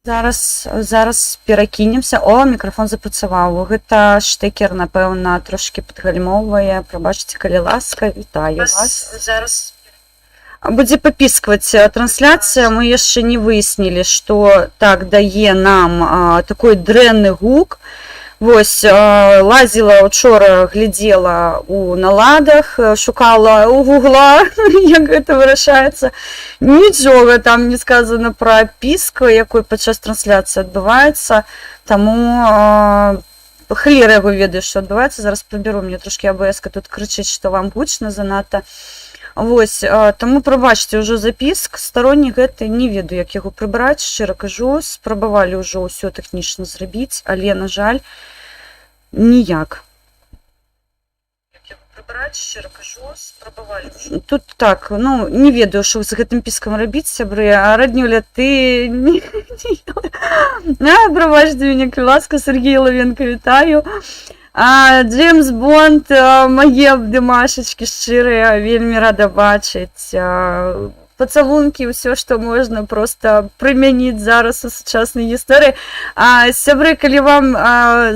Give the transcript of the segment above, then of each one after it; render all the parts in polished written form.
Зараз, зараз перакінемся. О, мікрафон запрацаваў. Гэта штэкер, напэўна, трошкі падгальмоўвае. Прабачце, калі ласка, вітаю вас. Зараз. Будзе папіскваць трансляцыя. Мы яшчэ не выяснілі, што так дае нам такой дрэнны гук. Вось лазіла учора, глядзела у наладах, шукала у гугла, як гэта вырашаецца. Нічога там не сказана пра піск, якой падчас трансляцыі адбываецца. Таму халера яго ведае, што адбываецца. Зараз прыбяру, мне трошкі АБС тут крычыць, што вам гучна занадта. Вось, таму прабачце ўжо за піск, старонні гэты, не ведаю, як яго прыбраць, шчыра кажу, спрабавалі ўжо ўсё тэхнічна зрабіць, але, на жаль, ніяк. Як яго прыбраць, шчыра кажу, спрабавалі ўжо. Тут так, ну, не ведаю, што з гэтым піскам рабіць, сябры, а раднюля, ты не. А, прабачце мяне, калі ласка, Сергей Лавенко, вітаю. Джеймс Бонд, мае абдымашачкі шчырыя, вельмі рада бачыць. Пацалункі, ўсё, што можна проста прымяніць зараз у сучаснай гісторыі. Сябры, калі вам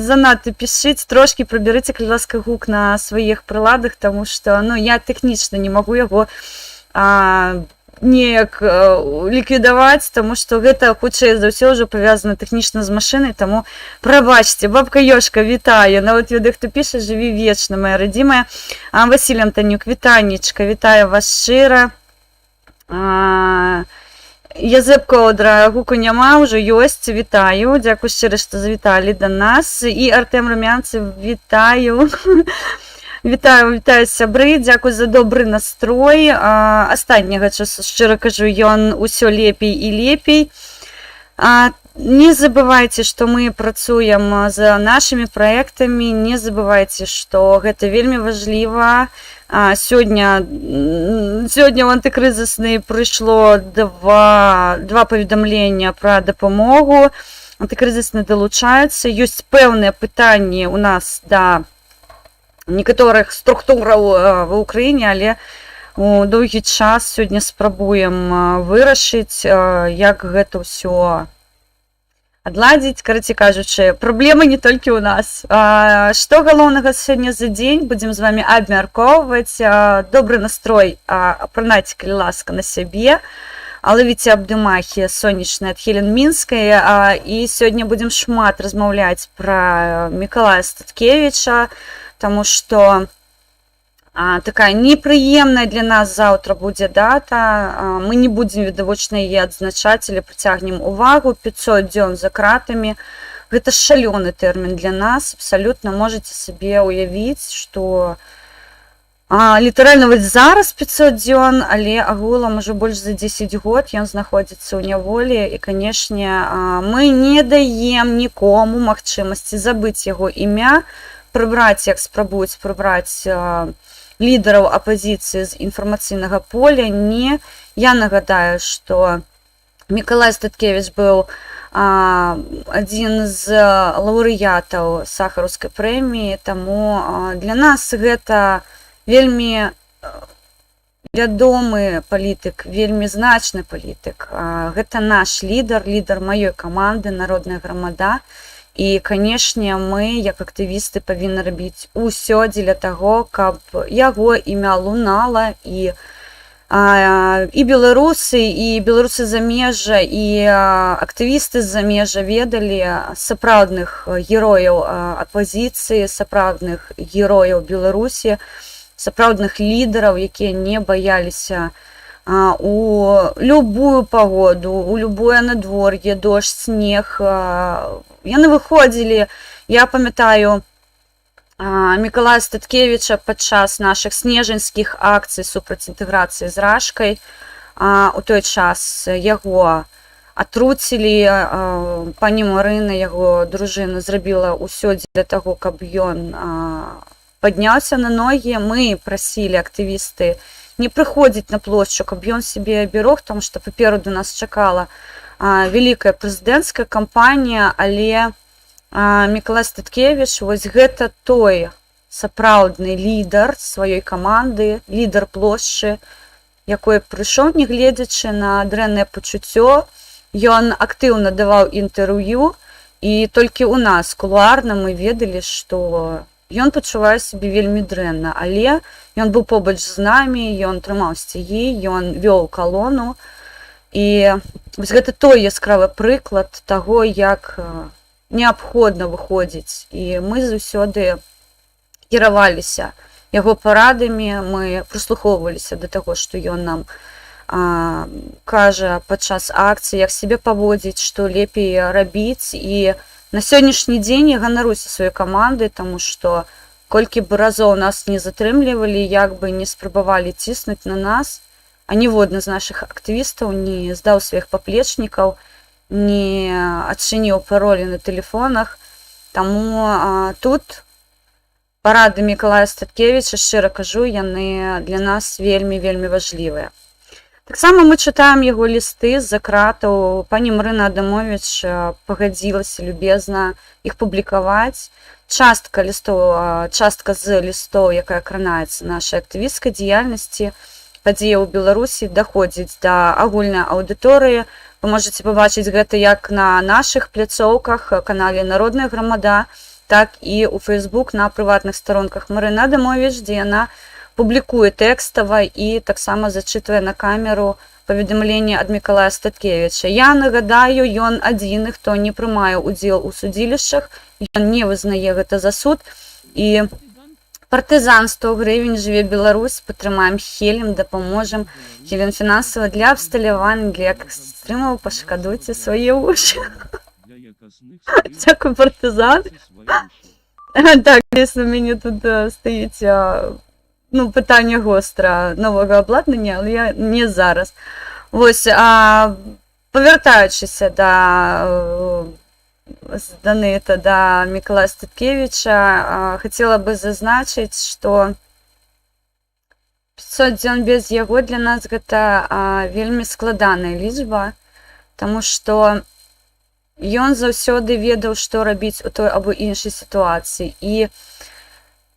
занадта пішыць, трошкі прыбярыце, калі ласка, гук на сваіх прыладах, таму што, ну, я тэхнічна не магу яго неяк ліквідаваць, таму што гэта хутчэй за ўсё ўжо павязана тэхнічна з машынай, таму прабачце. Бабка Ёшка, вітаю. Нават ведаю, хто піша, жыві вечна, моя радзімая. Василь Антонюк, вітанечка, вітаю вас шчыра. Язэп Коўдра, гуку няма, ўжо ёсць, вітаю. Дзякуй шчыра, што завіталі да нас. І Артем Румянцев, вітаю. Вітаю, вітаю, сябры, дзякуй за добры настрой. Астатняга часу, шчыра кажу, ён усё лепей і лепей. Не забывайце, што мы працуем з нашымі праектамі, не забывайце, што гэта вельмі важліва. Сёння ў антыкрызісны прыйшло два паведамлення пра дапамогу. Антыкрызісны далучаюцца. Ёсць пэўныя пытанні ў нас да некаторых структураў ва Ўкраіне, але у доўгі час сёння спрабуем вырашыць, як гэта ўсё адладзіць. Карацей кажучы, праблемы не толькі ў нас. Што галоўнага сёння за дзень будзем з вами абмяркоўваць. Добры настрой апранайце, калі ласка, на сябе. Лавіце абдымахі сонечныя ад Хелен Мінскай. І сёння будзем шмат размаўляць пра Мікалая Статкевіча, таму што такая непрыемная для нас заўтра будзе дата. Мы не будзем відавочна яе адзначаць, але прыцягнем увагу: 500 дзён за кратамі. Гэта шалёны тэрмін для нас абсалютна. Можете сабе ўявіць, што літаральна вось зараз 500 дзён, але агулам ужо больш за 10 год ён знаходзіцца ў няволі, і, канешне, мы не даем нікому магчымасці забыць яго імя, прыбраць, як спрабуюць прыбраць лідараў апазіцыі з інфармацыйнага поля. Не, я нагадаю, што Мікалай Статкевіч быў адзін з лаўрэатаў Сахараўскай прэміі, таму для нас гэта вельмі вядомы палітык, вельмі значны палітык. Гэта наш лідар, лідар маёй каманды «Народная грамада». І, канешне, мы, як актывісты, павінны рабіць усё дзеля таго, каб яго імя лунала і беларусы, і беларусы замежжа, і актывісты з замежжа ведалі сапраўдных герояў апазіцыі, сапраўдных герояў Беларусі, сапраўдных лідараў, якія не баяліся у любую пагоду, у любое надвор'е, дождь, снег. Яны выходзілі, я памятаю, Мікалая Статкевіча падчас нашых снежаньскіх акцый супраць інтэграцыі з рашкай. У той час яго атруцілі, пані Марына, яго дружына, зрабіла ўсё дзеля таго, каб ён падняўся на ногі. Мы прасілі, актывісты, не прыходзіць на плошчу, каб ён сябе берог, тому што папераду нас чакала вялікая прэзідэнцкая кампанія, але Мікалай Статкевіч вось гэта той сапраўдны лідар сваёй каманды, лідар плошчы, якой прыйшоў, нягледзячы на дрэннае пачуццё. Ён актыўна даваў інтэрв'ю, і толькі ў нас кулуарна мы ведалі, што ён пачувае сябе вельмі дрэнна, але ён быў побач з намі, ён трымаў сцягі, ён вёў калону. І вось гэта той яскравы прыклад таго, як неабходна выходзіць. І мы заўсёды кіраваліся яго парадамі, мы прыслухоўваліся да таго, што ён нам кажа падчас акцыі, як сябе паводзіць, што лепей рабіць. І на сённяшні дзень я ганаруся сваёй камандай, таму што колькі б разоў нас не затрымлівалі, як бы не спрабавалі ціснуць на нас, а ніводны з нашых актывістаў не здаў сваіх паплечнікаў, не адчыніў паролі на тэлефонах. Таму тут парады Мікалая Статкевіча, шчыра кажу, яны для нас вельмі, вельмі важлівыя. Таксама мы чытаем яго лісты з-за кратаў. Пані Марына Адамовіч пагадзілася любезна іх публікаваць. Частка лістоў, частка з лістоў, якая кранаецца нашай актывісцкай дзейнасці, падзеяў у Беларусі, даходзіць да агульнай аўдыторыі. Вы можаце пабачыць гэта як на нашых пляцоўках, канале «Народная грамада», так і ў Facebook на прыватных старонках Марыны Адамовіч, дзе яна публікуе тэкстава і таксама зачытвае на камеру паведамленне ад Мікалая Статкевіча. Я нагадаю, ён адзіны, хто не прымае ўдзел у судзілішчах, ён не вызнае гэта за суд. І партызан 100 гривень, жыве Беларусь, падтрымаем Хелем, дапаможам Хелен фінансава для абсталявання, для якасных стрымаў, пашкадуйце свае вушы. Дзякуй, партызан. Так, дзейсна, у мяне тут стаіць ну, пытанне гостра новага абладнання, але я не зараз. Вось, павяртаючыся да з Даныта да Мікалая Статкевіча, хацела бы зазначыць, што 500 дзён без яго для нас гэта вельмі складаная лічба, таму што ён заўсёды ведаў, што рабіць у той або іншай сітуацыі. І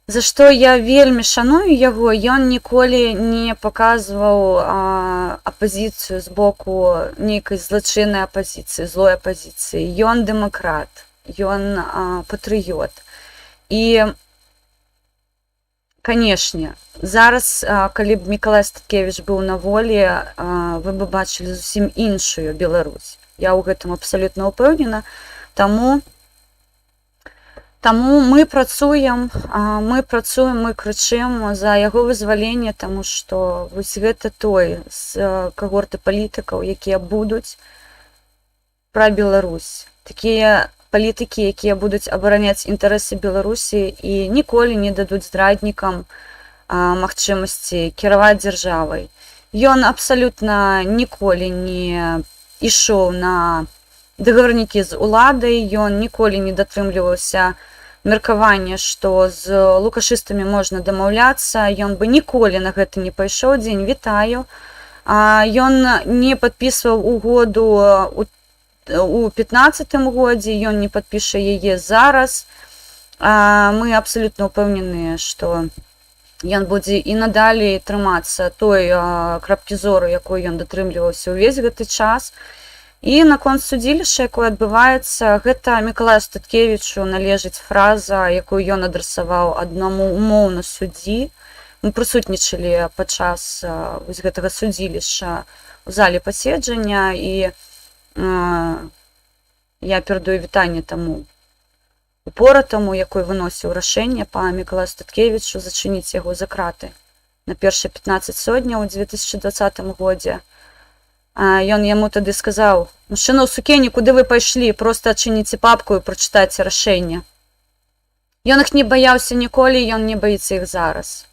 за што я вельмі шаную яго, ён ніколі не паказваў апазіцыю з боку нейкай злачыннай апазіцыі, злой апазіцыі. Ён дэмакрат, ён патрыёт. І, канешне, зараз, калі б Мікалай Статкевіч быў на волі, вы бы бачылі зусім іншую Беларусь. Я ў гэтым абсалютна ўпэўнена. Таму мы працуем, мы працуем, мы крычым за яго вызваленне, таму што вось гэта той з кагорты палітыкаў, якія будуць пра Беларусь. Такія палітыкі, якія будуць абараняць інтарэсы Беларусі і ніколі не дадуць здраднікам магчымасці кіраваць дзяржавай. Ён абсалютна ніколі не ішоў на дагаварнікі з уладай, ён ніколі не датрымліваўся меркавання, што з лукашыстамі можна дамаўляцца, ён бы ніколі на гэта не пайшоў. Дзень, вітаю. Ён не падпісваў угоду у 15 годзе, ён не падпіша яе зараз. Мы абсалютна ўпэўненыя, што ён будзе і надалей трымацца той крапкі зору, якой ён датрымліваўся ўвесь гэты час. І наконт судзілішча, якое адбываецца, гэта Мікалаю Статкевічу належыць фраза, якую ён адрасаваў аднаму умоўна суддзі. Мы прысутнічалі падчас вось гэтага судзілішча ў зале паседжання, і я перадаю вітанне таму упоратаму, якой выносіў рашэнне па Мікалаю Статкевічу зачыніць яго за краты на першыя 15 содняў у 2020 годзе. Ён яму тады сказаў: «Мужчына ў сукене, куды вы пайшлі, проста адчыніце папку і прачытайце рашэнне». Ён іх не баяўся ніколі, ён не баіцца іх зараз.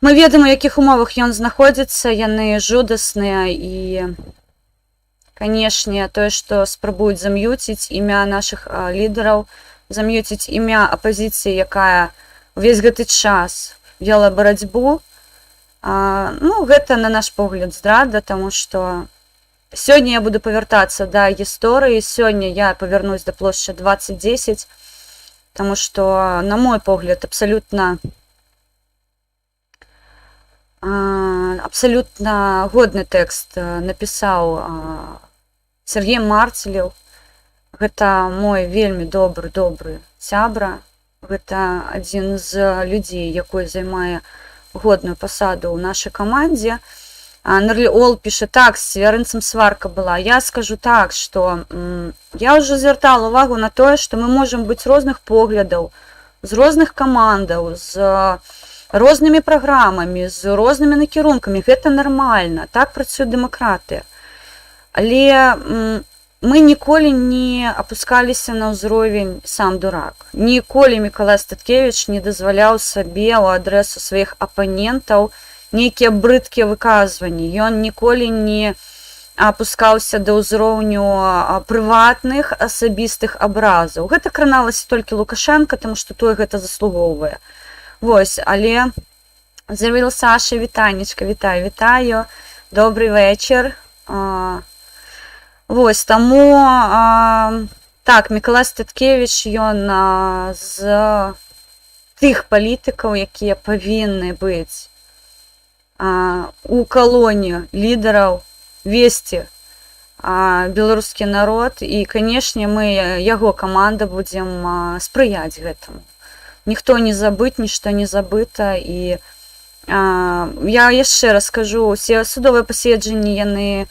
Мы ведаем, у якіх умовах ён знаходзіцца, яны жудасныя, і, канешне, тое, што спрабуюць зам'юціць імя нашых лідараў, зам'юціць імя апазіцыі, якая увесь гэты час вела барацьбу, ну, гэта, на наш погляд, здрада, таму што сёння я буду павяртацца да гісторыі, сёння я павярнусь да плошчы 2010, таму што, на мой погляд, абсалютна годны тэкст напісаў Сяргей Марцелеў — гэта мой вельмі добры, добры сябра. Гэта адзін з людзей, якой займае годную пасаду ў нашай камандзе. Нерлі Ол піша: так, з Севярынцам сварка была. Я скажу так, что я ўжо звяртала увагу на тое, што мы можам быць розных поглядаў, з розных камандаў, з рознымі праграмамі, з рознымі накірункамі. Гэта нармальна, так працуе дэмакратыя. Але мы ніколі не апускаліся на ўзровень «сам дурак». Ніколі Мікалай Статкевіч не дазваляў сабе ў адрэсу сваіх апанентаў нейкія брыдкія выказванні. Ён ніколі не апускаўся да ўзроўню прыватных асабістых абразаў. Гэта краналася толькі Лукашэнка, таму што той гэта заслугоўвае. Вось, але Завіл Саша, вітанечка, вітаю, вітаю. Добрый вечір. Вось, таму так, Мікалай Статкевіч, ён з тых палітыкаў, якія павінны быць у калоне лідараў, весці беларускі народ, і, канешне, мы, яго каманда, будзем спрыяць гэтаму. Ніхто не забыт, нішто не забыта, і я яшчэ раз скажу: усе судовыя паседжанні, яны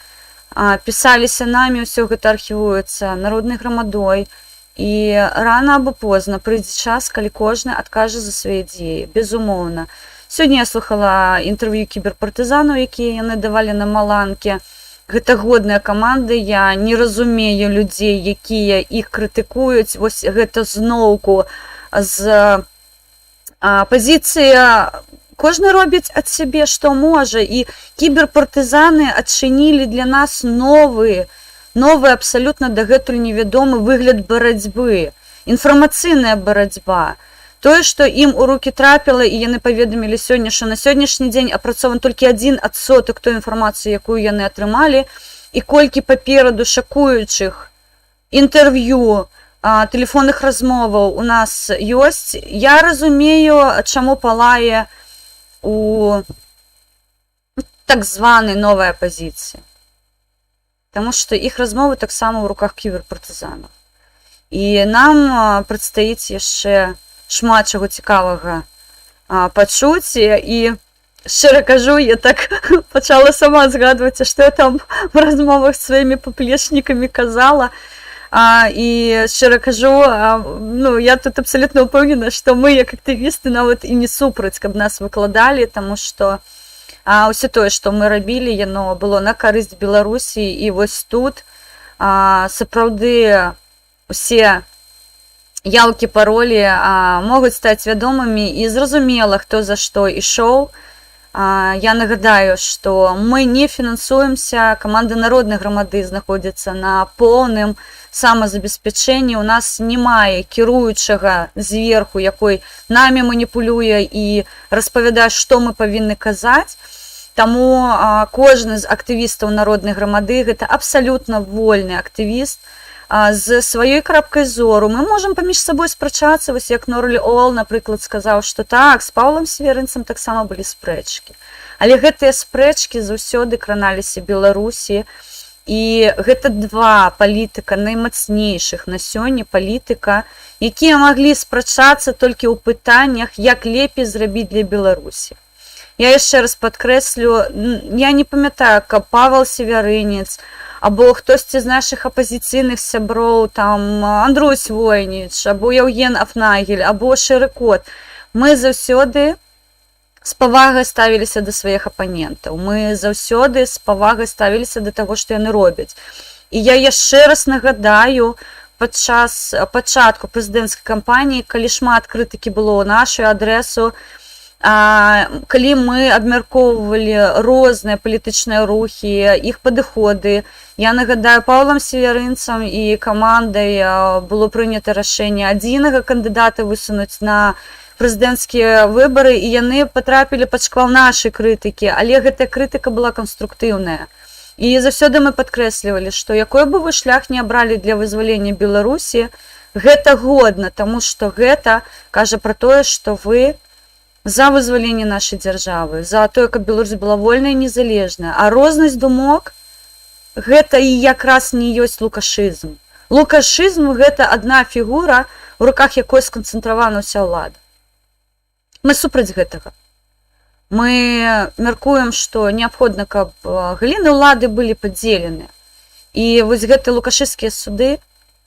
пісаліся намі, ўсё гэта архівуецца Народнай грамадой, і рана або позна прыйдзе час, калі кожны адкажа за свае дзеі, безумоўна. Сёння я слухала інтэрв'ю кіберпартызанаў, якія яны давалі на Маланке. Гэта годная каманда, я не разумею людзей, якія іх крытыкуюць. Вось гэта зноўку з пазіцыя кожны робіць ад сябе што можа, і кіберпартызаны адчынілі для нас новы, новы, абсалютна дагэтуль невядомы выгляд барацьбы, інфармацыйная барацьба. Тое, што ім у руки трапіла, і яны паведамілі сёння, што на сённяшні дзень апрацован толькі 1% той інфармацыі, якую яны атрымалі, і колькі папераду шакуючых інтэрв'ю, тэлефонных размоваў у нас ёсць. Я разумею, чаму палае у так званай новай апазіцыі. Таму што іх размовы таксама ў руках кіберпартызанаў. І нам прадстаіць яшчэ шмат чаго цікавага пачуць, і, шчыра кажу, я так пачала сама згадваць, а што я там в размовах з сваімі паплечнікамі казала. І шчыра кажу, ну, я тут абсалютна ўпэўнена, што мы, як актывісты, нават і не супраць, каб нас выкладалі, таму што ўсё тое, што мы рабілі, яно было на карысць Беларусі, і вось тут сапраўды усе яўкі, паролі могуць стаць вядомымі, і зразумела, хто за што ішоў. Я нагадаю, што мы не фінансуемся, каманда Народнай грамады знаходзіцца на поўным самазабеспячэнні. У нас немае кіруючага зверху, якой намі маніпулюе і распавядае, што мы павінны казаць. Таму кожны з актывістаў Народнай грамады — гэта абсалютна вольны актывіст з сваёй крапкай зору. Мы можам паміж сабой спрачацца, вось як Норлі Ол, напрыклад, сказаў, што так, з Паўлам Севярынцам таксама былі спрэчкі. Але гэтыя спрэчкі заўсёды краналіся Беларусі, і гэта два палітыка, наймацнейшых на сёння палітыка, якія маглі спрачацца толькі ў пытаннях, як лепей зрабіць для Беларусі. Я яшчэ раз падкрэслю, я не памятаю, каб Павел Севярынец або хтосьці з нашых апазіцыйных сяброў, там Андрусь Войніч, або Яўген Афнагель, або Шэры Кот. Мы заўсёды з павагай ставіліся да сваіх апанентаў. Мы заўсёды з павагай ставіліся да таго, што яны робяць. І я яшчэ раз нагадаю, падчас пачатку прэзідэнцкай кампаніі, калі шмат крытыкі было ў нашу адрэсу, калі мы абмяркоўвалі розныя палітычныя рухі, іх падыходы, я нагадаю, Паўлам Севярынцам і камандай было прынята рашэнне адзінага кандыдата высунуць на прэзідэнцкія выбары, і яны патрапілі пад шквал нашай крытыкі, але гэтая крытыка была канструктыўная. І заўсёды мы падкрэслівалі, што якой бы вы шлях не абралі для вызвалення Беларусі, гэта годна, таму што гэта кажа пра тое, што вы за вызваленне нашай дзяржавы, за тое, каб Беларусь была вольная і незалежная. А рознасць думок Гэта і якраз не ёсць лукашызм. Лукашызм — гэта адна фігура, у руках якой сканцэнтравана ўся ўлада. Мы супраць гэтага. Мы мяркуем, што неабходна, каб галіны ўлады былі падзелены. І вось гэтыя лукашысцкія суды,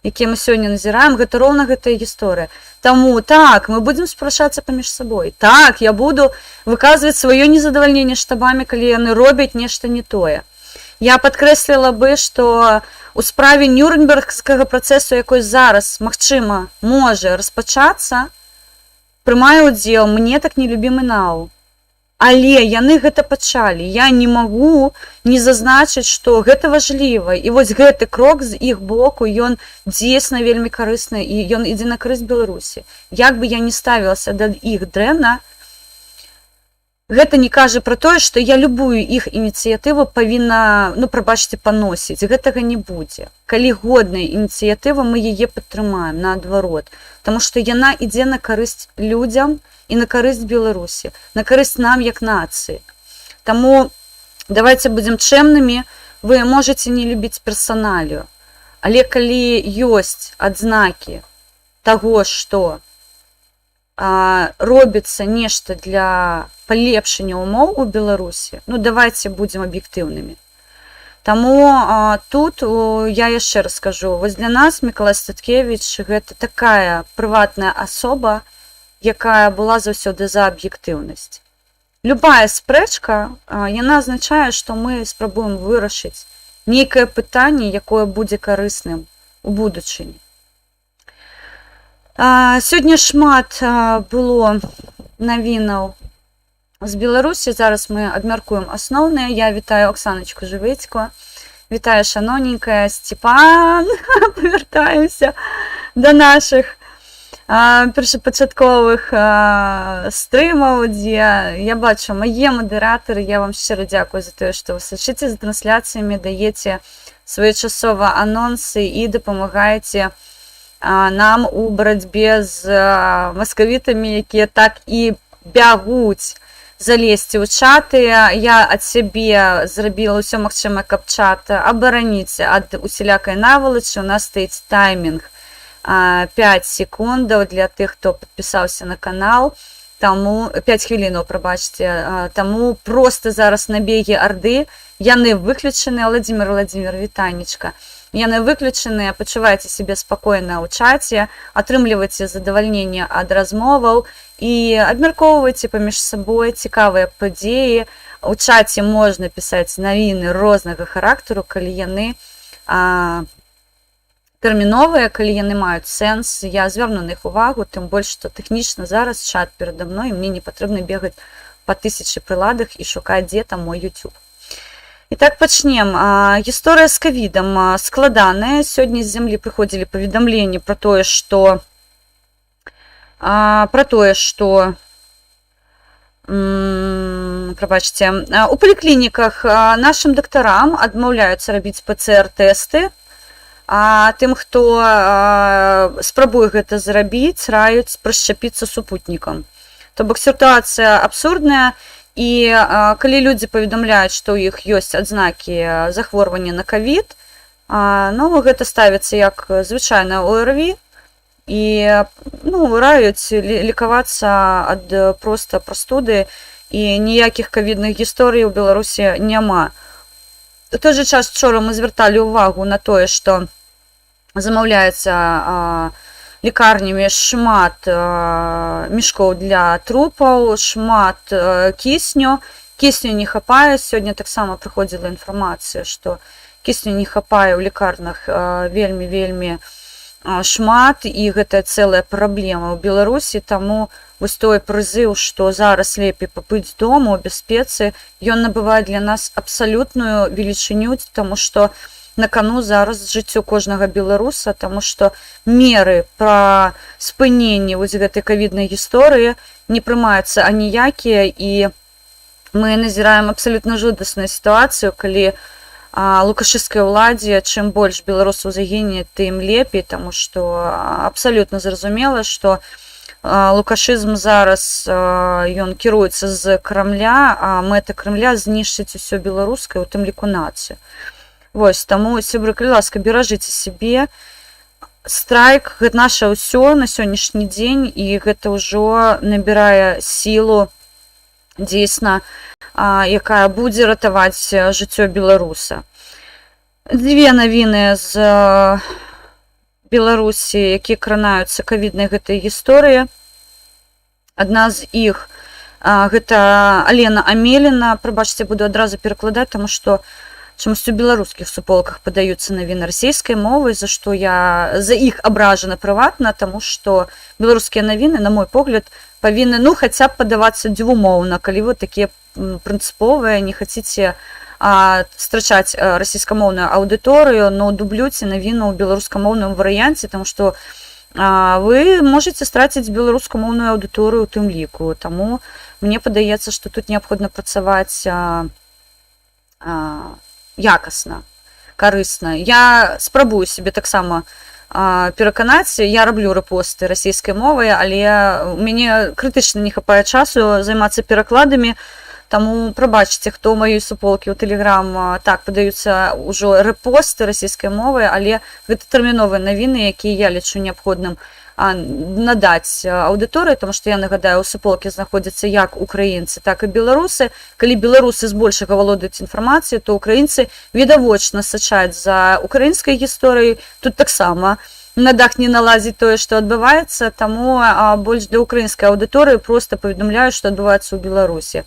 якія мы сёння назіраем, гэта роўна гэтая гісторыя. Таму так, мы будзем спрачацца паміж сабой. Так, я буду выказваць сваё незадавальненне штабамі, калі яны робяць нешта не тое. Я падкрэсліла бы, што у справе Нюрнбергскага працэсу, якой зараз, магчыма, можа распачацца, прымае ўдзел мне так нелюбімы НАУ. Але яны гэта пачалі. Я не магу не зазначыць, што гэта важліва. І вось гэты крок з іх боку, ён дзейсна вельмі карысны, і ён ідзе на карысць Беларусі. Як бы я не ставілася да іх дрэнна, гэта не кажа пра тое, што я любую іх ініцыятыву павінна, ну, прабачце, паносіць. Гэтага не будзе. Калі годная ініцыятыва, мы яе падтрымаем, наадварот. Таму што яна ідзе на карысць людзям і на карысць Беларусі, на карысць нам як нацыі. Таму давайте будзем чэмнымі. Вы можете не любіць персаналію, але калі ёсць адзнакі таго, што робіцца нешта для палепшання умоў у Беларусі, ну, давайте будзем аб'ектыўнымі. Таму тут я яшчэ раз скажу, вось для нас Мікалай Статкевіч — гэта такая прыватная асоба, якая была заўсёды за аб'ектыўнасць. Любая спрэчка, яна азначае, што мы спрабуем вырашыць нейкае пытанне, якое будзе карысным у будучыні. Сёння шмат было навінаў з Беларусі. Зараз мы абмяркуем асноўныя. Я вітаю Оксаначку Жывецьку. Вітаю, шаноўненькая. Степан, павяртаюся до нашых першапачатковых стрымаў, дзе я бачу мае мадэратары. Я вам шчыра дзякую за тое, што вы сачыце за трансляцыямі, даеце своечасова анонсы і дапамагаеце нам у барацьбе з маскавітамі, якія так і бягуць залезці ў чаты. Я ад сябе зрабіла ўсё магчымае, каб чат абараніць ад усялякай навалачы. У нас стаіць таймінг 5 секундаў для тых, хто падпісаўся на канал. Таму 5 хвілінаў, прабачце, таму просто зараз набегі арды, яны выключаны. Владимир, Владимир, вітанечка. Яны выключаныя, пачуваеце сябе спакойна ў чаце, атрымлівайце задавальненне ад размоваў і абмяркоўвайце паміж сабой цікавыя падзеі. У чаце можна пісаць навіны рознага характару, калі яны тэрміновыя, калі яны маюць сэнс, я звярну на іх увагу, тым больш што тэхнічна зараз чат перада мной, мне не патрэбна бегаць па тысячы прыладах і шукаць, дзе там мой YouTube. І так, пачнем. Гісторыя з кавідам складаная. Сёння з зямлі прыходзілі паведамленні пра тое, што, прабачце, у паліклініках нашым дактарам адмаўляюцца рабіць ПЦР-тэсты, а тым, хто спрабуе гэта зрабіць, раюць прышчапіцца супутнікам. То бок сітуацыя абсурдная, і калі людзі паведамляюць, што ў іх ёсць адзнакі захворвання на кавід, ну, гэта ставіцца як звычайна ОРВІ, і, ну, раюць лекавацца ад проста прастуды, і ніякіх кавідных гісторый у Беларусі няма. У той жа час учора мы звярталі ўвагу на тое, што замаўляецца лекарнямі шмат мешкоў для трупаў, шмат кісню. Кісню не хапае. Сёння таксама прыходзіла інфармацыя, што кісню не хапае ў лекарнях вельмі, вельмі шмат, і гэта цэлая праблема ў Беларусі, таму вось той прызыў, што зараз лепей пабыць дома ў бяспецы, ён набывае для нас абсалютную велічыню, таму што на кану зараз жыццё кожнага беларуса, таму што меры пра спыненне вось гэтай кавіднай гісторыі не прымаюцца аніякія, і мы назіраем абсалютна жудасную сітуацыю, калі лукашысцкай уладзе чым больш беларусаў загіне, тым лепей, таму што абсалютна зразумела, што лукашызм зараз ён кіруецца з Крамля, а мэта Крамля — знішчыць усё беларускае, у тым ліку нацыю. Вось, таму, сябры, калі ласка, беражыце сябе. Страйк — гэта наша ўсё на сённяшні дзень, і гэта ўжо набірае сілу дзейсна, якая будзе ратаваць жыццё беларуса. Дзве навіны з Беларусі, якія кранаюцца кавіднай гэтай гісторыі. Адна з іх гэта Алена Амеліна. Прабачце, буду адразу перакладаць, таму што чамусь у беларускіх суполках падаюцца навіны расійскай мовы, за што я за іх абражана прыватна, таму што беларускія навіны, на мой погляд, павінны, ну, хаця б падавацца дзвюмоўна, калі вы такія прынцыповыя, не хаціце страчаць расійскамоўную аўдыторыю, но дублюйце навіну ў беларускамоўным варыянце, таму што вы можете страціць беларускамоўную аўдыторыю у тым ліку. Таму мне падаецца, што тут неабходна працаваць якасна, карысна. Я спрабую сябе таксама пераканаць. Я раблю рэпосты расійскай мовай, але у мяне крытычна не хапае часу займацца перакладамі. Таму прабачце, хто ў маёй суполкі ў тэлеграм, так, падаюцца ўжо рэпосты расійскай мовы, але гэта тэрміновыя навіны, якія я лічу неабходным надаць аўдыторыі, тому што, я нагадаю, у суполкі знаходзяцца як украінцы, так і беларусы. Калі беларусы збольшага валодаюць інфармацыяй, то украінцы відавочна сачаць за украінскай гісторыяй. Тут таксама на дах не налазіць тое, што адбываецца, таму больш для украінскай аўдыторыі проста паведамляю, што адбываецца ў Беларусі.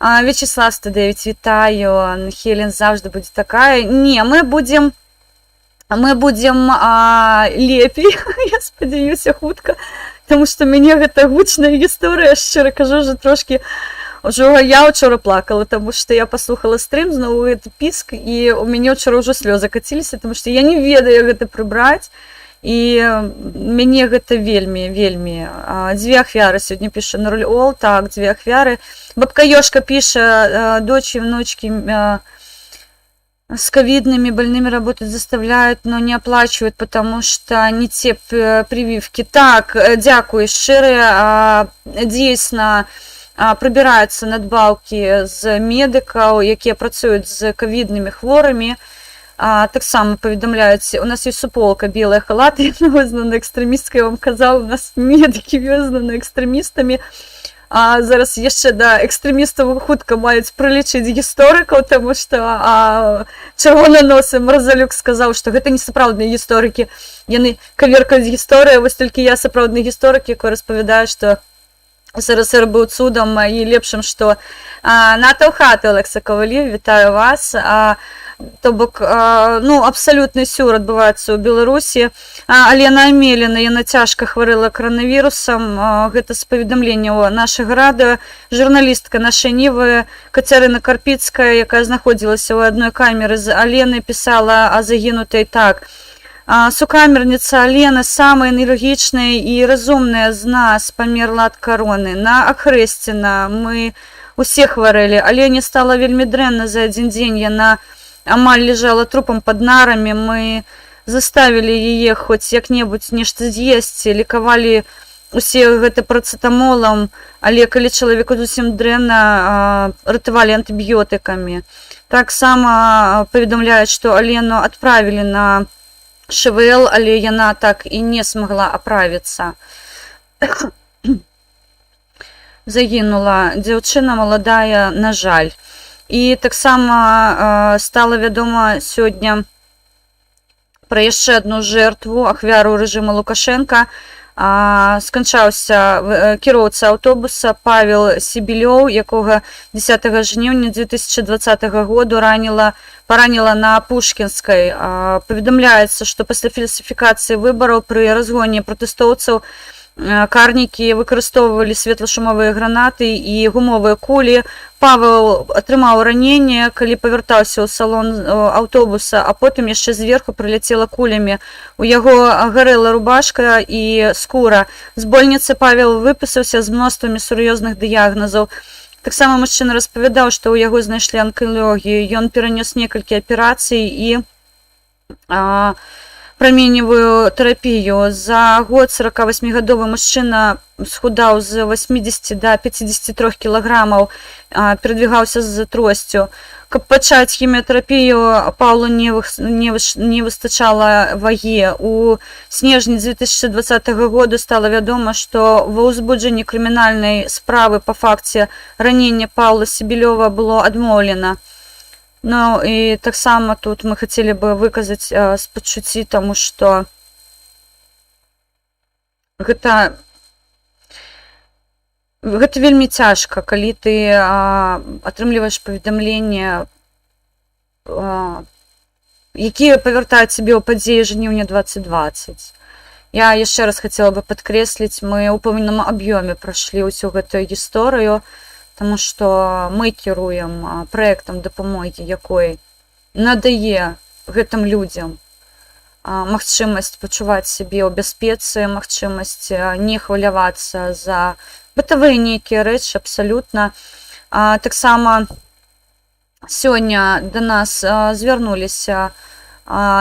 Вячеслав 109, вітаю. Хелен заўжды будзе такая. Не, мы будзем лепей, я спадзяюся, хутка, таму што мяне гэта гучная гісторыя, шчыра кажу, уже трошкі, ўжо я учора плакала, таму што я паслухала стрым, зноў гэты піск, і у мяне учора ўжо слёзы каціліся, таму што я не ведаю, як гэта прыбраць. І мяне гэта вельмі, вельмі. Дзве ахвяры сёння, піша Ноль Ол, так, дзве ахвяры. Бабка Ёшка піша: дочь и внучки с ковидными больными работать заставляют, но не оплачивают, потому что не те прививки. Так, дзякуй шчыры, дзейсна, прыбіраюцца надбаўкі з медыкаў, якія працуюць з кавіднымі хворымі. Таксама паведамляюць, у нас ёсць суполка «Белыя халаты», яна вызнана экстрэмісткай, я вам казала, у нас медыкі вызнаны экстрэмістамі. А зараз яшчэ да экстрэмістаў хутка маюць прылічыць гісторыкаў, таму што чырвонаносы Мразалюк сказаў, што гэта не сапраўдныя гісторыкі, яны каверкаюць гісторыю, вось толькі я сапраўдны гісторык, якой распавядае, што СРСР быў цудам і лепшым, што НАТО ў хату. Олекса Кавалів, вітаю вас. То бок, ну, абсалютны сюр адбываецца ў Беларусі. Алена Амеліна, яна цяжка хварэла каранавірусам, гэта з паведамленняў Нашага радыё. Журналістка «Нашай Нівы» Кацярына Карпіцкая, якая знаходзілася ў адной камеры з Аленай, пісала о загінутай так: «Сукамерніца Алена, самая энергічная і разумная з нас, памерла ад кароны. На Ахрэсціна мы усе хварэлі. Алене стала вельмі дрэнна за адзін дзень. Яна амаль лежала трупам пад нарамі. Мы заставілі яе хоць як-небудзь нешта з'есці, лекавалі усе гэта парацэтамолам, але калі чалавеку зусім дрэнна, ратавалі антыбіётыкамі». Таксама паведамляюць, што Алену адправілі на ШВЛ, але яна так і не смагла аправіцца. Загінула дзяўчына маладая, на жаль. І таксама стала вядома сёння пра яшчэ адну жертву, ахвяру рэжыма Лукашенко. Сканчаўся кіроўца аўтобуса Павел Сібілёў, якога 10 жніўня 2020 году параніла на Пушкінскай. Паведамляецца, што пасля фальсіфікацыі выбараў пры разгоне пратэстоўцаў карнікі выкарыстоўвалі светлашумавыя гранаты і гумовыя кулі. Павел атрымаў раненне, калі павяртаўся ў салон аўтобуса, а потым яшчэ зверху прыляцела кулямі. У яго гарэла рубашка і скура. З больніцы Павел выпісаўся з мноствамі сур'ёзных дыягназаў. Таксама мужчына распавядаў, што ў яго знайшлі анкалогію. Ён перанёс некалькі аперацый і праменевую тэрапію. За год 48-гадовы мужчына схудаў з 80 до 53 кілаграмаў, перадвігаўся з тросцю. Каб пачаць хіміятэрапію, Паўлу не выстачала вагі. У снежні 2020 году стала вядома, што ва ўзбуджанні крымінальнай справы па факце ранення Паўла Сібілёва было адмоўлена. Ну і таксама тут мы хацелі бы выказаць спачуцці, таму што гэта вельмі цяжка, калі ты атрымліваеш паведамленне, якія павяртаюць цябе ў падзеі жніўня 2020. Я яшчэ раз хацела бы падкрэсліць, мы ў пэўным аб'ёме прайшлі ўсю гэтую гісторыю, таму што мы кіруем праектам дапамогі, якой надае гэтым людзям магчымасць пачуваць сябе ў бяспецы, магчымасць не хвалявацца за бытавыя нейкія рэчы абсалютна. Таксама сёння да нас звярнуліся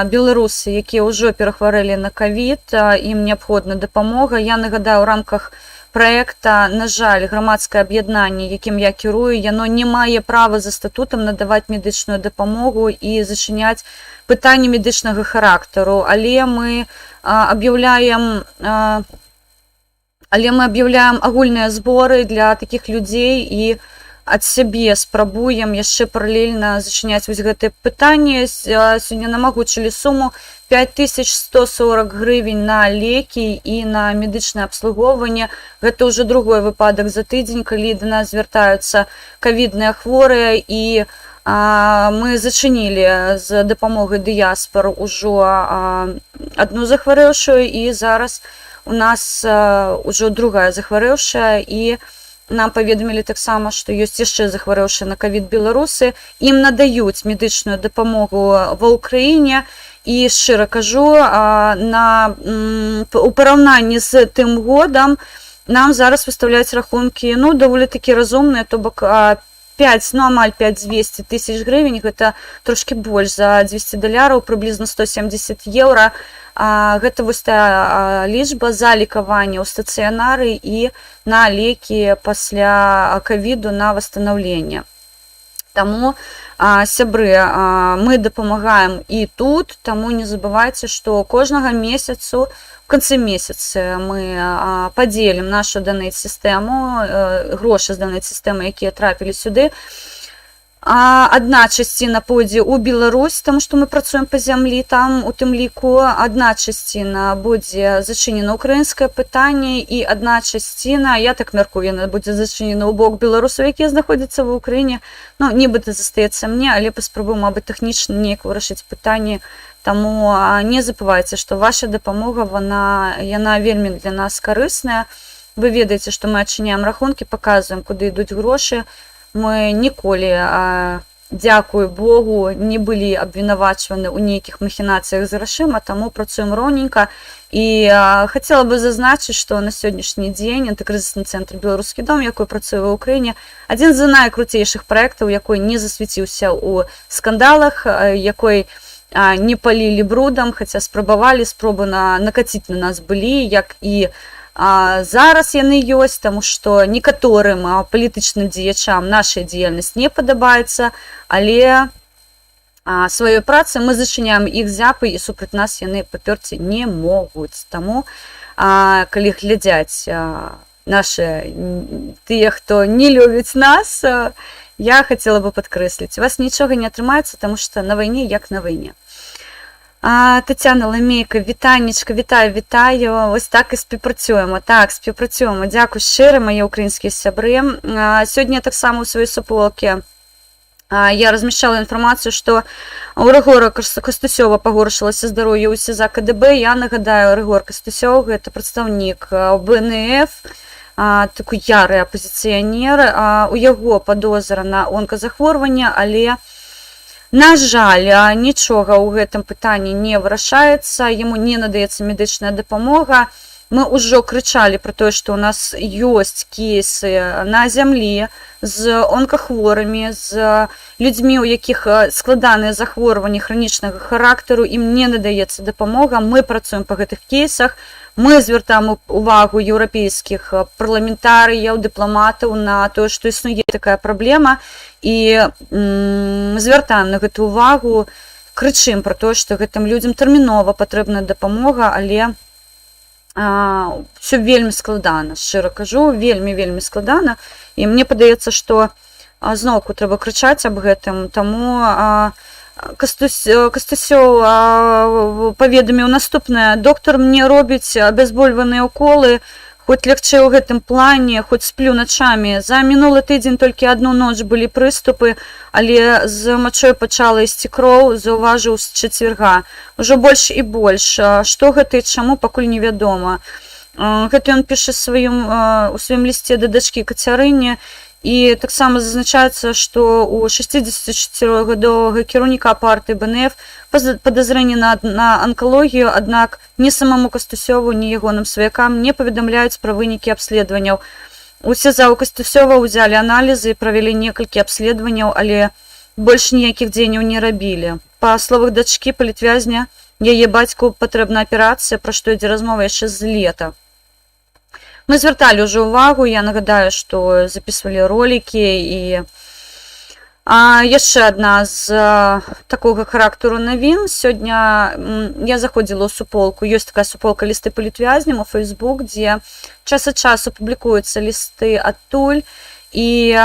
беларусы, якія ўжо перахварэлі на кавід, ім неабходна дапамога. Я нагадаю, у рамках праекта, на жаль, грамадскае аб'яднанне, якім я кірую, яно не мае права за статутам надаваць медычную дапамогу і зачыняць пытанні медычнага характару, але мы аб'яўляем агульныя зборы для такіх людзей і ад сябе спрабуем яшчэ паралельна зачыняць вось гэтае пытанне. Сёння нам агучылі суму 5140 грывень на лекі і на медычнае абслугоўванне. Гэта ўжо другой выпадак за тыдзень, калі да нас звяртаюцца кавідныя хворыя, і мы зачынілі з дапамогай дыяспор ужо адну захварэўшую, і зараз у нас ўжо другая захварэўшая, і нам паведамілі таксама, што ёсць яшчэ захварэўшыя на кавід беларусы, ім надаюць медычную дапамогу ва Ўкраіне. І шчыра кажу, у параўнанні з тым годам нам зараз выстаўляюць рахункі, ну, даволі такі разумныя, то бок 5, ну, амаль 5200 тысяч гривень, гэта трошкі больш за 200 даляраў, прыблізна 170 еўра. Гэта вось та лічба за лекаванне ў стацыянары і на лекі пасля кавіду, на восстановление. Таму, сябры, мы дапамагаем і тут, таму не забывайце, што кожнага месяцу, в канцы месяца мы падзелім нашу данейт-сістэму, грошы з данейт-сістэмы, якія трапілі сюды. Адна часціна пойдзе ў Беларусь, таму што мы працуем па зямлі там у тым ліку, адна часціна будзе зачынена украінскае пытанне, і адна часціна, я так мяркую, яна будзе зачынена ў бок беларусаў, якія знаходзяцца ва Ўкраіне. Ну, нібыта застаецца мне, але паспрабую, мабыць, тэхнічна неяк вырашыць пытанне. Таму не забывайце, што ваша дапамога, яна вельмі для нас карысная. Вы ведаеце, што мы адчыняем рахункі, паказваем, куды ідуць грошы. Мы ніколі, дзякуй Богу, не былі абвінавачваны ў нейкіх махінацыях з грашыма, таму працуем роўненька. І хацела бы зазначыць, што на сённяшні дзень антыкрызісны цэнтр «Беларускі дом», якой працуе ва Ўкраіне, адзін з найкруцейшых праектаў, якой не засвяціўся ў скандалах, якой не палілі брудам, хаця спрабавалі, спробы накаціць на нас былі, як і зараз яны ёсць, таму што некаторым палітычным дзеячам наша дзейнасць не падабаецца, але сваёй працы мы зачыняем іх зяпы, і супраць нас яны паперці не могуць. Таму калі глядзяць нашы тыя, хто не любіць нас, я хацела бы падкрэсліць: у вас нічога не атрымаецца, таму што на вайне як на вайне. Тетяна Ламейка, вітанечка, вітаю, вітаю. Ось так і співпрацюємо. Так, співпрацюємо. Дякую щиро, мої українські сябри. Сьогодні так само у своїй суполці я размяшчала інфармацыю, што у Рыгора Кастусёва пагоршылася здароўе ў СІЗА КДБ. Я нагадаю, Рыгор Кастусёў — гэта прадстаўнік БНФ, такі яры апазіцыянер. У яго падозра на онказахворванне, але, на жаль, нічога ў гэтым пытанні не вырашаецца, яму не надаецца медычная дапамога. Мы ўжо крычалі пра тое, што ў нас ёсць кейсы на зямлі з онкахворымі, з людзьмі, у якіх складаныя захворванні хранічнага характару, ім не надаецца дапамога. Мы працуем па гэтых кейсах, мы звяртаем увагу еўрапейскіх парламентарыяў, дыпламатаў на тое, што існуе такая праблема, і звяртаем на гэту увагу, крычым пра тое, што гэтым людзям тэрмінова патрэбна дапамога, але ўсё вельмі складана, шчыра кажу, вельмі, вельмі складана. І мне падаецца, што зноўку трэба крычаць аб гэтым, таму Кастусёў паведаміў наступнае: «Доктар мне робіць абязбольваныя уколы, хоць лягчэй у гэтым плане, хоць сплю начамі. За мінулы тыдзень толькі адну ноч былі прыступы, але з мачой пачала ісці кроў, заўважыў з чацвярга. Ужо больш і больш. Што гэта і чаму, пакуль невядома». Гэта ён піша у сваім лісце да дачкі Кацярыне. І таксама зазначаецца, што у 64-гадовага кіраўніка партыі БНФ падазрэнне на анкалогію, аднак ні самому Кастусёву, ні ягоным сваякам не паведамляюць пра вынікі абследаванняў. У СІЗА у Кастусёва ўзялі аналізы і правялі некалькі абследаванняў, але больш ніякіх дзеянняў не рабілі. Па словах дачкі палітвязня, яе бацьку патрэбна аперацыя, пра што ідзе размова яшчэ з лета. Мы звярталі ўжо ўвагу, я нагадаю, што записывалі ролікі. І яшчэ адна з такога характару навін. Сёння я заходзіла ў суполку, ёсць такая суполка «Лісты палітвязням» у Facebook, дзе час ад часу публікуюцца лісты адтуль. І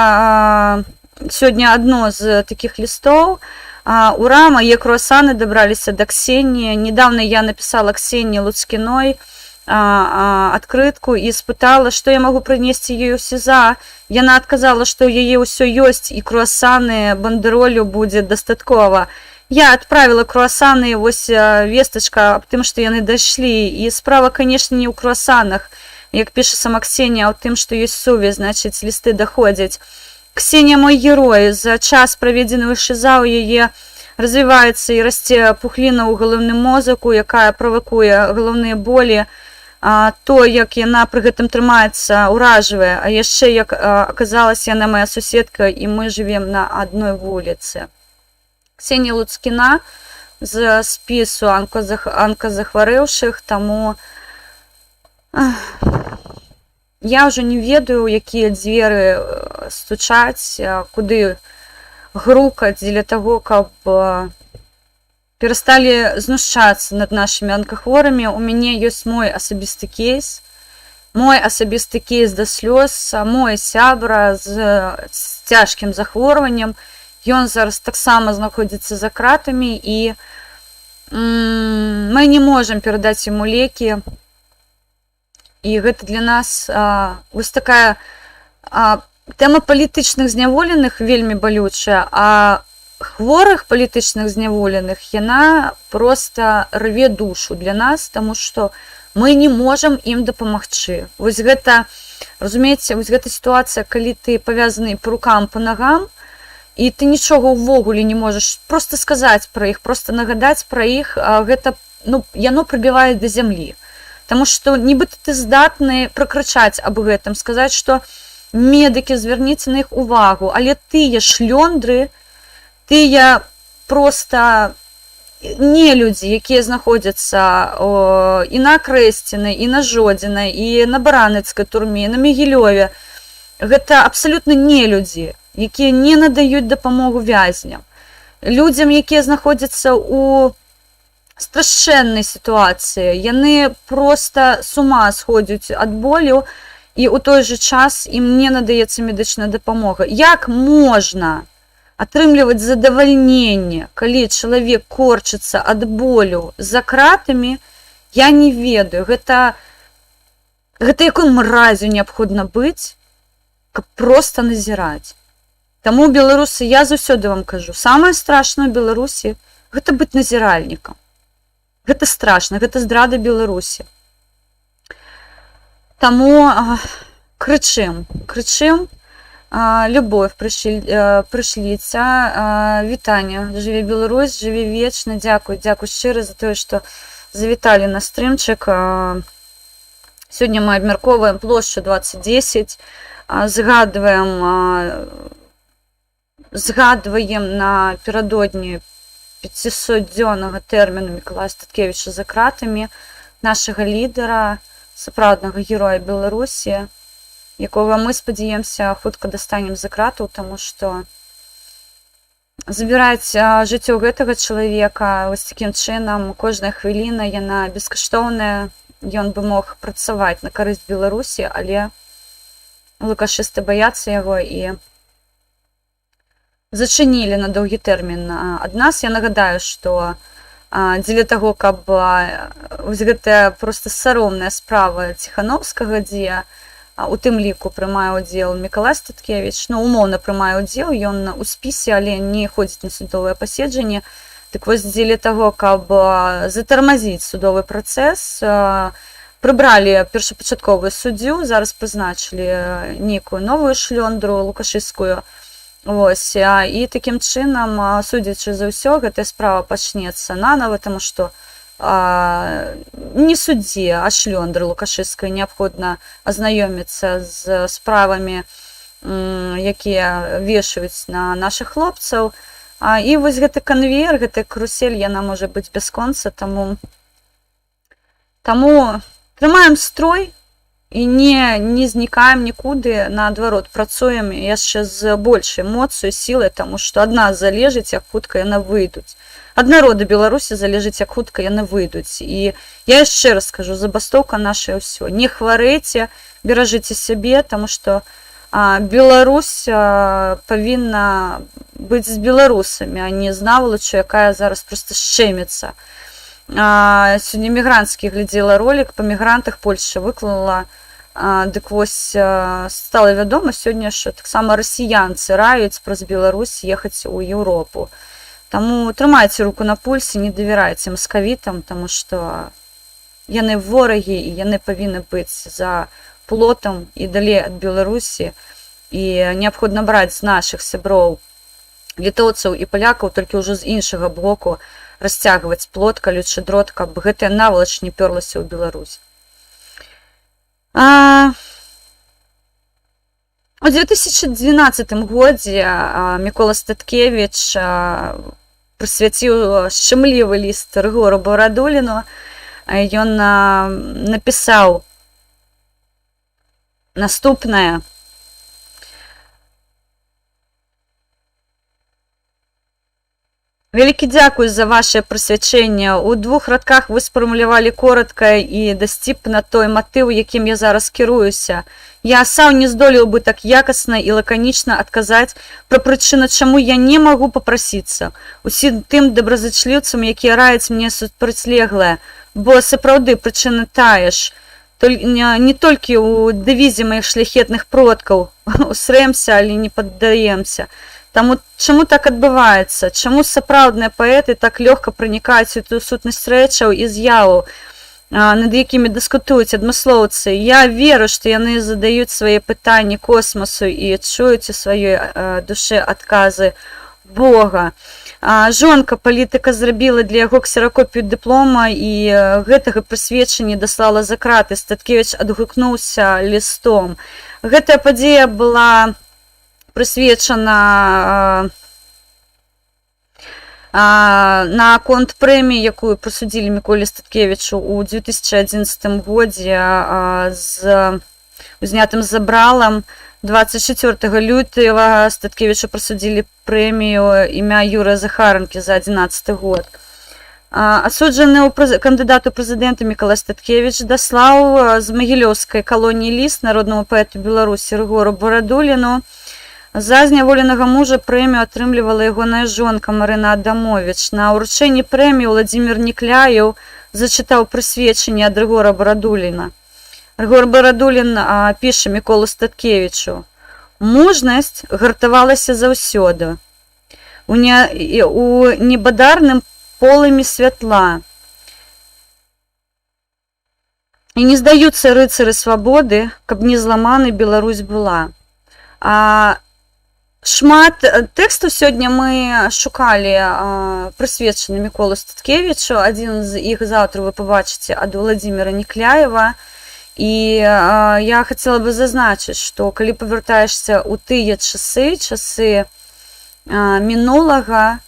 сёння адно з такіх лістоў: «Ура, мае круасаны дабраліся да Ксении. Недавно я написала Ксении Луцкиной открытку і спытала, што я магу прынесці ёй у СІЗА. Яна адказала, што ў яе ўсё ёсць і круасаны бандэролю будзе дастаткова. Я отправила круасаны, вось вестачка аб тым, што яны дайшлі. І справа, конечно, не ў круасанах, як піша сама Ксения, а ў тым, што ёсць сувязь, значыць, лісты даходзяць. Ксения мой герой. За час, праведзены ў ШИЗО, у яе развіваецца і расце пухліна ў галаўным мозаку, якая правакуе галаўныя болі. То, як яна пры гэтым трымаецца, ўражвае. А яшчэ, як аказалася, яна моя суседка, і мы жывем на адной вуліцы. Ксения Луцкіна з спісу анказахварэўшых, таму я ўжо не ведаю, якія дзверы стучаць, куды грукаць дзеля таго, каб перасталі знушчацца над нашымі анкахворымі. У мяне ёсць мой асабісты кейс, мой асабісты кейс да слёз, мой сябра з цяжкім захворваннем. Ён зараз таксама знаходзіцца за кратамі, і мы не можам перадаць яму лекі. І гэта для нас вось такая тэма палітычных зняволеных вельмі балючая, а хворых палітычных зняволеных яна просто рве душу для нас, таму што мы не можам ім дапамагчы. Вось гэта, разумееце, вось гэта сітуацыя, калі ты павязаны па рукам, па нагам, і ты нічога ўвогуле не можаш просто сказаць пра іх, просто нагадаць пра іх, гэта, ну, яно прыбівае да зямлі. Таму што нібыта ты здатны пракрычаць аб гэтым, сказаць, што медыкі, звярніце на іх увагу, але тыя шлёндры, тыя просто не людзі, якія знаходзяцца і на Акрэсціна, і на Жодзіна, і на Бараніцкай турме, і на Магілёве. Гэта абсалютна не людзі, якія не надаюць дапамогу вязням. Людзям, якія знаходзяцца ў страшэннай сітуацыі, яны просто с ума сходзяць ад болю, і ў той жа час ім не надаецца медычная дапамога. Як можна атрымліваць задавальненне, калі чалавек корчыцца ад болю за кратамі, я не ведаю. Гэта якой мразю неабходна быць, каб просто назіраць. Таму, беларусы, я заўсёды вам кажу, самае страшнае ў Беларусі — гэта быць назіральнікам. Гэта страшна, гэта здрада Беларусі. Таму крычым, крычым, любовь прышліце, вітанне, жыве Беларусь, жыве вечна, дзякуй, дзякуй шчыра за тое, што завіталі на стрымчык. Сёння мы абмяркоўваем плошчу 2010, згадваем наперадодні 500-дзённага тэрміну Мікалая Статкевіча за кратамі, нашага лідара, сапраўднага героя Беларусі, якога мы спадзяемся хутка дастанем за кратаў, таму што забіраць жыццё гэтага чалавека вось такім чынам, кожная хвіліна яна бескаштоўная, ён бы мог працаваць на карысць Беларусі, але лукашысты баяцца яго і зачынілі на доўгі тэрмін ад нас. Я нагадаю, што дзеля таго, каб вось гэтая проста саромная справа Ціхановскага, дзе у тым ліку прымае ўдзел Мікалай Статкевіч, ну, умоўна прымае ўдзел, ён у спісе, але не ходзіць на судовае паседжанне. Так вось, дзеля таго, каб затармазіць судовы працэс, прыбралі першапачатковую суддзю, зараз прызначылі нейкую новую шлёндру лукашысцкую. Вось, і такім чынам, судзячы за ўсё, гэтая справа пачнецца нанова, таму што не суддзе, а шлёндры лукашысцкай неабходна азнаёміцца з справамі, якія вешаюць на нашых хлопцаў. І вось гэты канвеер, гэтая карусель, яна можа быць бясконца, таму трымаем строй і не знікаем нікуды, наадварот, працуем яшчэ з большай моцаю, сілай, таму што ад нас залежыць, як хутка яны выйдуць. Ад народа Беларусі залежыць, як хутка яны выйдуць. І я яшчэ раз скажу, забастоўка наша ўсё. Не хварэйце, беражыце сябе, таму што Беларусь павінна быць з беларусамі, а не з навалаччу, якая зараз проста шчэміцца. Сёння мігранцкі глядзела ролик па мігрантах, Польша выклала. Дык вось, стала вядома сёння, што таксама расіянцы раюць праз Беларусь ехаць у Еўропу. Таму трымайце руку на пульсе, не давярайце маскавітам, таму што яны ворагі і яны павінны быць за плотам і далей ад Беларусі. І неабходна браць з нашых сяброў літоўцаў і палякаў, толькі ўжо з іншага боку расцягваць плот, калючы дрот, каб гэтая навалач не пёрлася ў Беларусь. У 2012 годзе Мікола Статкевіч прысвяціў шчымлівы ліст Рыгору Барадуліну. Ён напісаў наступнае. Вялікі дзякуй за ваше прысвячэнне. У двух радках вы сфармулявалі коратка і дасціпна той матыў, якім я зараз кіруюся. Я сам не здолеў бы так якасна і лаканічна адказаць пра прычыну, чаму я не магу папрасіцца усім тым добразычліўцам, якія раяць мне супрацьлеглае, бо сапраўды прычына тая ж. Не толькі ў дэвізе маіх шляхетных продкаў: усрэмся, але не паддаемся. Таму чаму так адбываецца? Чаму сапраўдныя паэты так лёгка пранікаюць у ту сутнасць рэчаў і з'яваў, над якімі дыскутуюць адмыслоўцы? Я веру, што яны задаюць свае пытанні космасу і чуюць у сваёй душе адказы Бога. Жонка палітыка зрабіла для яго ксеракопію дыплома і гэтага прысвечання даслала за краты. Статкевіч адгукнуўся лістом. Гэтая падзея была прысвечана на конт прэміі, якую прысудзілі Міколе Статкевічу ў 2011 годзе з узнятым забралам. 24 лютага Статкевічу прысудзілі прэмію імя Юрыя Захаранкі за 11 год. Асуджаны кандыдат у прэзідэнты Мікалай Статкевіч даслаў з магілёўскай калоніі ліст народнаму паэту Беларусі Рыгору Барадуліну. За зняволенага мужа прэмію атрымлівала ягоная жонка Марына Адамовіч. На ўручэнні прэміі Уладзімір Някляеў зачытаў прысвечанне ад Рыгора Барадуліна. Рыгор Барадулін піша Міколу Статкевічу: «Мужнасць гартавалася заўсёды. У небадарным полымі святла. І не здаюцца рыцары свабоды, каб не зламаны Беларусь была». Шмат тэкстаў сёння мы шукалі, прысвечаны Міколу Статкевічу. Адзін з іх заўтра вы пабачыце ад Уладзіміра Някляева. І я хацела бы зазначыць, што калі павяртаешся ў тыя часы, часы мінулага,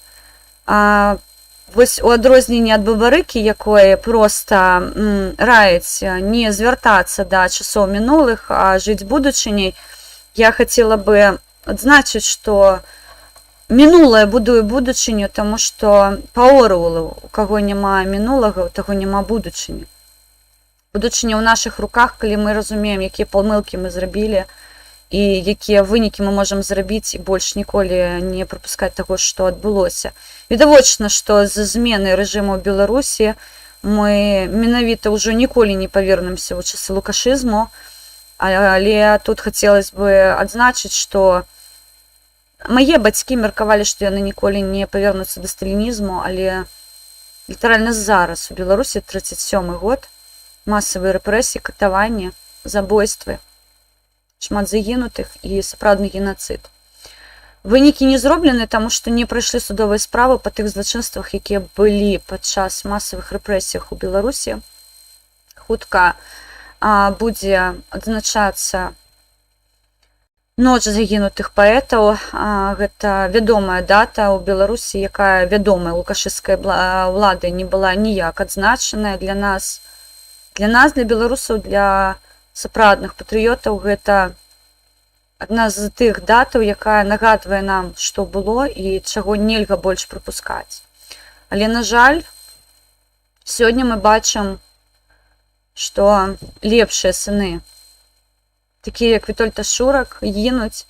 вось у адрозненне ад Бабарыкі, якое проста раіць не звяртацца да часоў мінулых, а жыць будучыняй, я хацела бы адзначыць, што мінулае будуе будучыню, таму што па Оруэлу, у каго няма мінулага, у таго няма будучыні. Будучыня ў нашых руках, калі мы разумеем, якія памылкі мы зрабілі і якія вынікі мы можам зрабіць, і больш ніколі не прапускаць таго, што адбылося. Відавочна, што з зменай рэжыму ў Беларусі мы менавіта ўжо ніколі не павернемся ў часы лукашызму, але тут хацелось бы адзначыць, што мае бацькі меркавалі, што яны ніколі не павернуцца да сталінізму, але літаральна зараз у Беларусі 37 год, масавыя рэпрэсіі, катаванні, забойствы, шмат загінутых і сапраўдны генацыд. Вынікі не зроблены, таму што не прайшлі судовыя справы па тых злачынствах, якія былі падчас масавых рэпрэсіях у Беларусі. Хутка будзе адзначацца ноч загінутых паэтаў. Гэта вядомая дата ў Беларусі, якая вядомая лукашысцкай уладай не была ніяк адзначаная. Для нас, для беларусаў, для сапраўдных патрыётаў гэта адна з тых датаў, якая нагадвае нам, што было і чаго нельга больш прапускаць. Але, на жаль, сёння мы бачым, што лепшыя сыны, такія як Вітольд Ашурак, гінуць,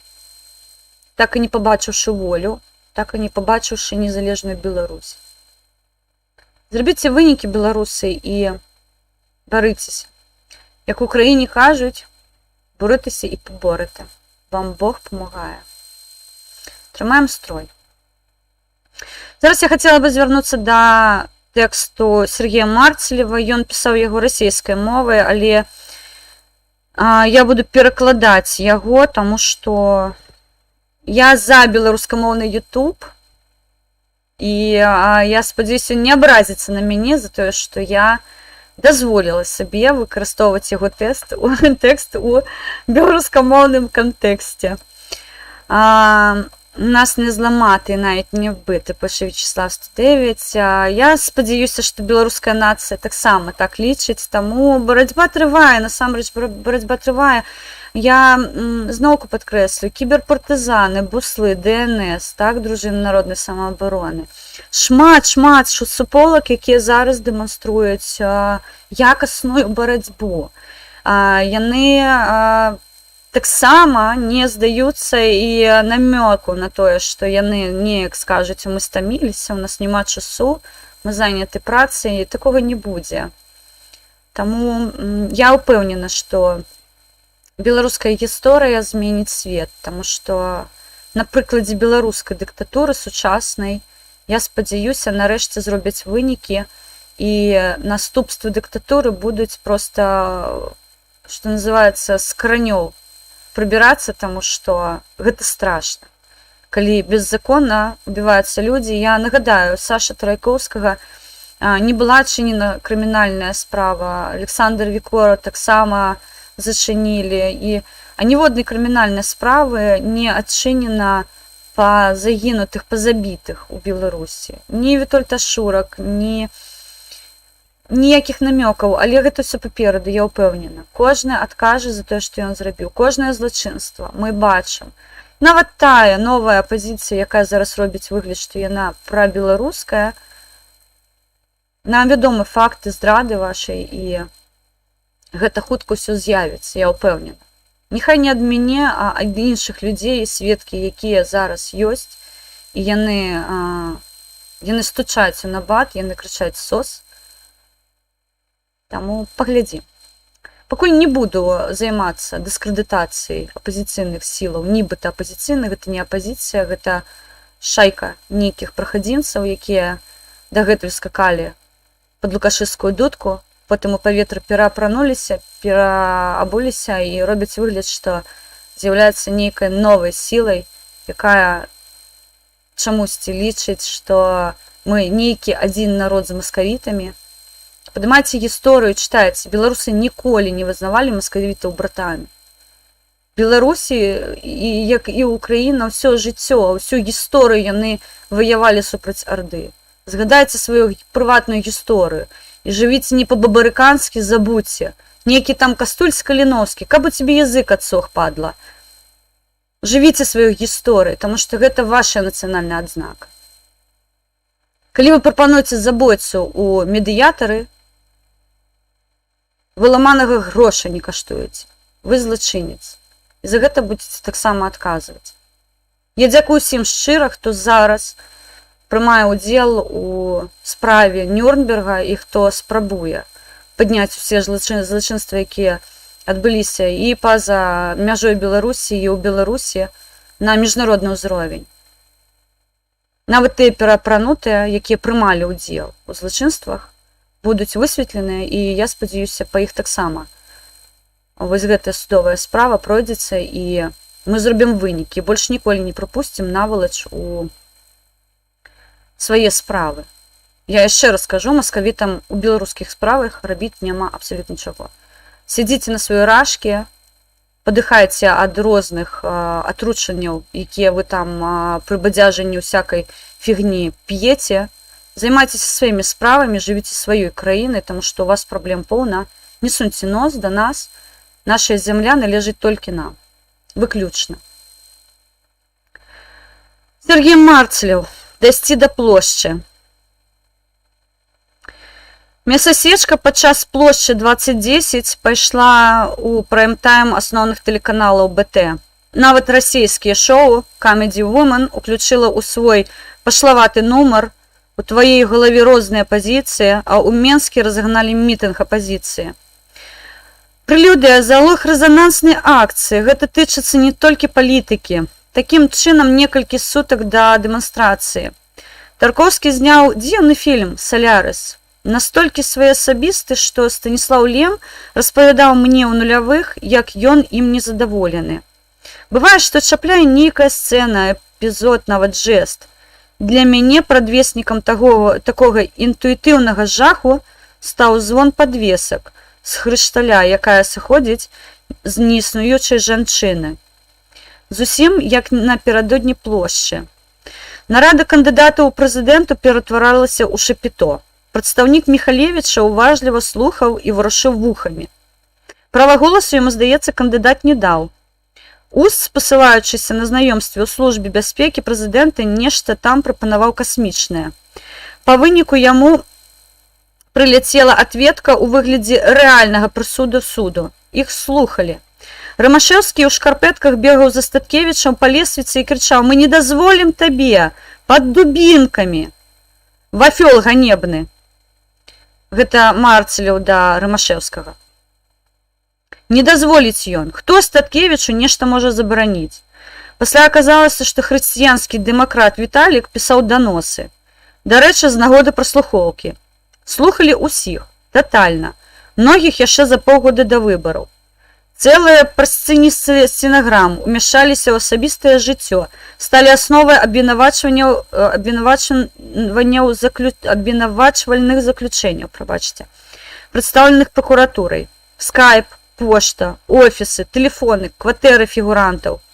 так і не пабачыўшы волю, так і не пабачыўшы незалежную Беларусь. Зрабіце вынікі, беларусы, і барыцеся. Як у краіне кажуць, боритеся і поборете. Вам Бог памагае. Трымаем строй. Зараз я хацела бы звярнуцца да тэксту Сергея Марцелева. Ён пісаў яго расійскай мовай, але я буду перакладаць яго, таму што я за беларускамоўны YouTube. І я спадзяюся, не абразіцца на мяне за тое, што я дазволіла сабе выкарыстоўваць яго тэкст у беларускамоўным кантэксце. Нас не зламати, навіть не вбити, пише В'ячеслав 109. Я спадзяюся, што беларуская нацыя таксама так лічыць, таму барацьба трывае, насамрэч барацьба трывае. Я зноўку падкрэслю, кіберпартызаны, буслы, ДНС, так, дружыны народнай самаабароны. Шмат, шмат суполак, якія зараз дэманструюць якасную барацьбу. Яны таксама не здаюцца, і намёку на тое, што яны неяк скажуць: «Мы стаміліся, у нас няма часу, мы заняты працай», такога не будзе. Таму я ўпэўнена, што беларуская гісторыя зменіць свет, таму што на прыкладзе беларускай дыктатуры сучаснай, я спадзяюся, нарэшце зробяць вынікі, і наступствы дыктатуры будуць проста, што называецца, з каранёў прыбірацца, таму што гэта страшна. Калі беззаконна убіваюцца людзі, я нагадаю, Саша Тарайкоўскага не была адчынена крымінальная справа, Александр Вікора таксама зачынілі, і аніводнай крымінальнай справы не адчынена па загінутых, па забітых у Беларусі. Ні Вітольд Ашурак, ні ніякіх намёкаў, але гэта ўсё папераду, я ўпэўнена. Кожны адкажа за тое, што ён зрабіў, кожнае злачынства мы бачым. Нават тая новая апазіцыя, якая зараз робіць выгляд, што яна прабеларуская, нам вядомы факты здрады вашай, і гэта хутка ўсё з'явіцца, я ўпэўнена. Няхай не ад мяне, а ад іншых людзей, сведкі, якія зараз ёсць, і яны стучаць у набат, яны крычаць «СОС». Таму паглядзім. Пакуль не буду займацца дыскрэдытацыяй апазіцыйных сілаў, нібыта апазіцыйных, гэта не апазіцыя, гэта шайка нейкіх прахадзімцаў, якія дагэтуль скакалі пад лукашысцкую дудку, потым у паветра пераапрануліся, пераабуліся і робяць выгляд, што з'яўляецца нейкай новай сілай, якая чамусьці лічыць, што мы нейкі адзін народ з маскавітамі. Падымайце гісторыю, чытайце. Беларусы ніколі не вызнавалі маскавітаў братамі. Беларусі, і, як і Украіна, ўсё жыццё, ўсю гісторыю яны ваявалі супраць Арды. Згадайце сваю прыватную гісторыю і жывіце не па-бабарыканскі, забудьце. Нейкі там Кастусь Каліноўскі, каб у цябе язык адсох, падла. Жывіце сваю гісторыю, таму што гэта ваша нацыянальная адзнака. Калі вы прапануеце забойцу ў медыятары, вы ламанага гроша не каштуеце. Вы злачынец. І за гэта будзеце таксама адказваць. Я дзякую усім шчыра, хто зараз прымае ўдзел у справе Нюрнберга і хто спрабуе падняць усе злачынствы, якія адбыліся і па-за мяжой Беларусі, і ў Беларусі, на міжнародны ўзровень. Нават тыя пераапранутыя, якія прымалі ўдзел у злачынствах, будуць высветленыя, і я спадзяюся, па іх таксама вось гэтая судовая справа пройдзецца, і мы зробім вынікі, больш ніколі не прапусцім навалач у свае справы. Я яшчэ раз скажу, маскавітам у беларускіх справах рабіць няма абсалютна чаго. Сядзіце на сваёй рашке, падыхайце ад розных атручанняў, якія вы там пры бадзяжанні ўсякай фігні п'еце, займайцеся сваімі справамі, жывіце сваёй краінай, таму што у вас праблем поўна. Не суньце нос да нас, наша зямля належыць толькі нам. Выключна. Сергей Марцелев, дайсці да плошчы. Мясасечка падчас плошчы 2010 пайшла ў прайм-тайм асноўных тэлеканалаў БТ. Нават расійскія шоу Comedy Woman уключыла ў свой пашлаваты нумар «У тваёй галаве розныя пазіцыі», а ў Менске разагналі мітынг апазіцыі. Прэлюдыя, залог рэзананснай акцыі. Гэта тычыцца не толькі палітыкі. Такім чынам, некалькі сутак да дэманстрацыі Таркоўскі зняў дзіўны фільм «Салярыс». Настолькі своеасабісты, што Станіслаў Лем распавядаў мне ў нулявых, як ён ім незадаволены. Бывае, што чапляе нейкая сцэна, эпізод, нават жэст. Для мяне прадвеснікам такога інтуітыўнага жаху стаў звон падвесак з хрышталя, якая сыходзіць з неіснуючай жанчыны. Зусім як наперадодні плошчы. Нарада кандыдатаў у прэзідэнту ператваралася ў шапіто. Прадстаўнік Міхалевіча уважліва слухаў і варушыў вухамі. Права голасу яму, здаецца, кандыдат не даў. Ус, спасылаючыся на знаёмстве ў службе бяспекі прэзідэнта, нешта там прапанаваў касмічнае. Па выніку яму прыляцела ответка ў выглядзе рэальнага прысуду суду. Іх слухалі. Рымашэўскі ў шкарпэтках бегаў за Статкевічам па лесвіцы і крычаў: «Мы не дазволім табе под дубінкамі. Вафёл ганебны». Гэта Марцеляў да Рымашэўскага. Не дазволіць ён. Хто Статкевічу нешта можа забараніць? Пасля аказалася, што хрысціянскі дэмакрат Віталік пісаў даносы. Дарэчы, з нагоды праслухоўкі. Слухалі ўсіх, тотальна. Многіх яшчэ за паўгода да выбараў. Цэлыя прасціні сценаграм умяшаліся ў асабістае жыццё, сталі асновай абвінавачвальных заключэнняў, прабачце, прадстаўленых пракуратурай. Скайп, пошта, офісы, тэлефоны, кватэры фігурантаў.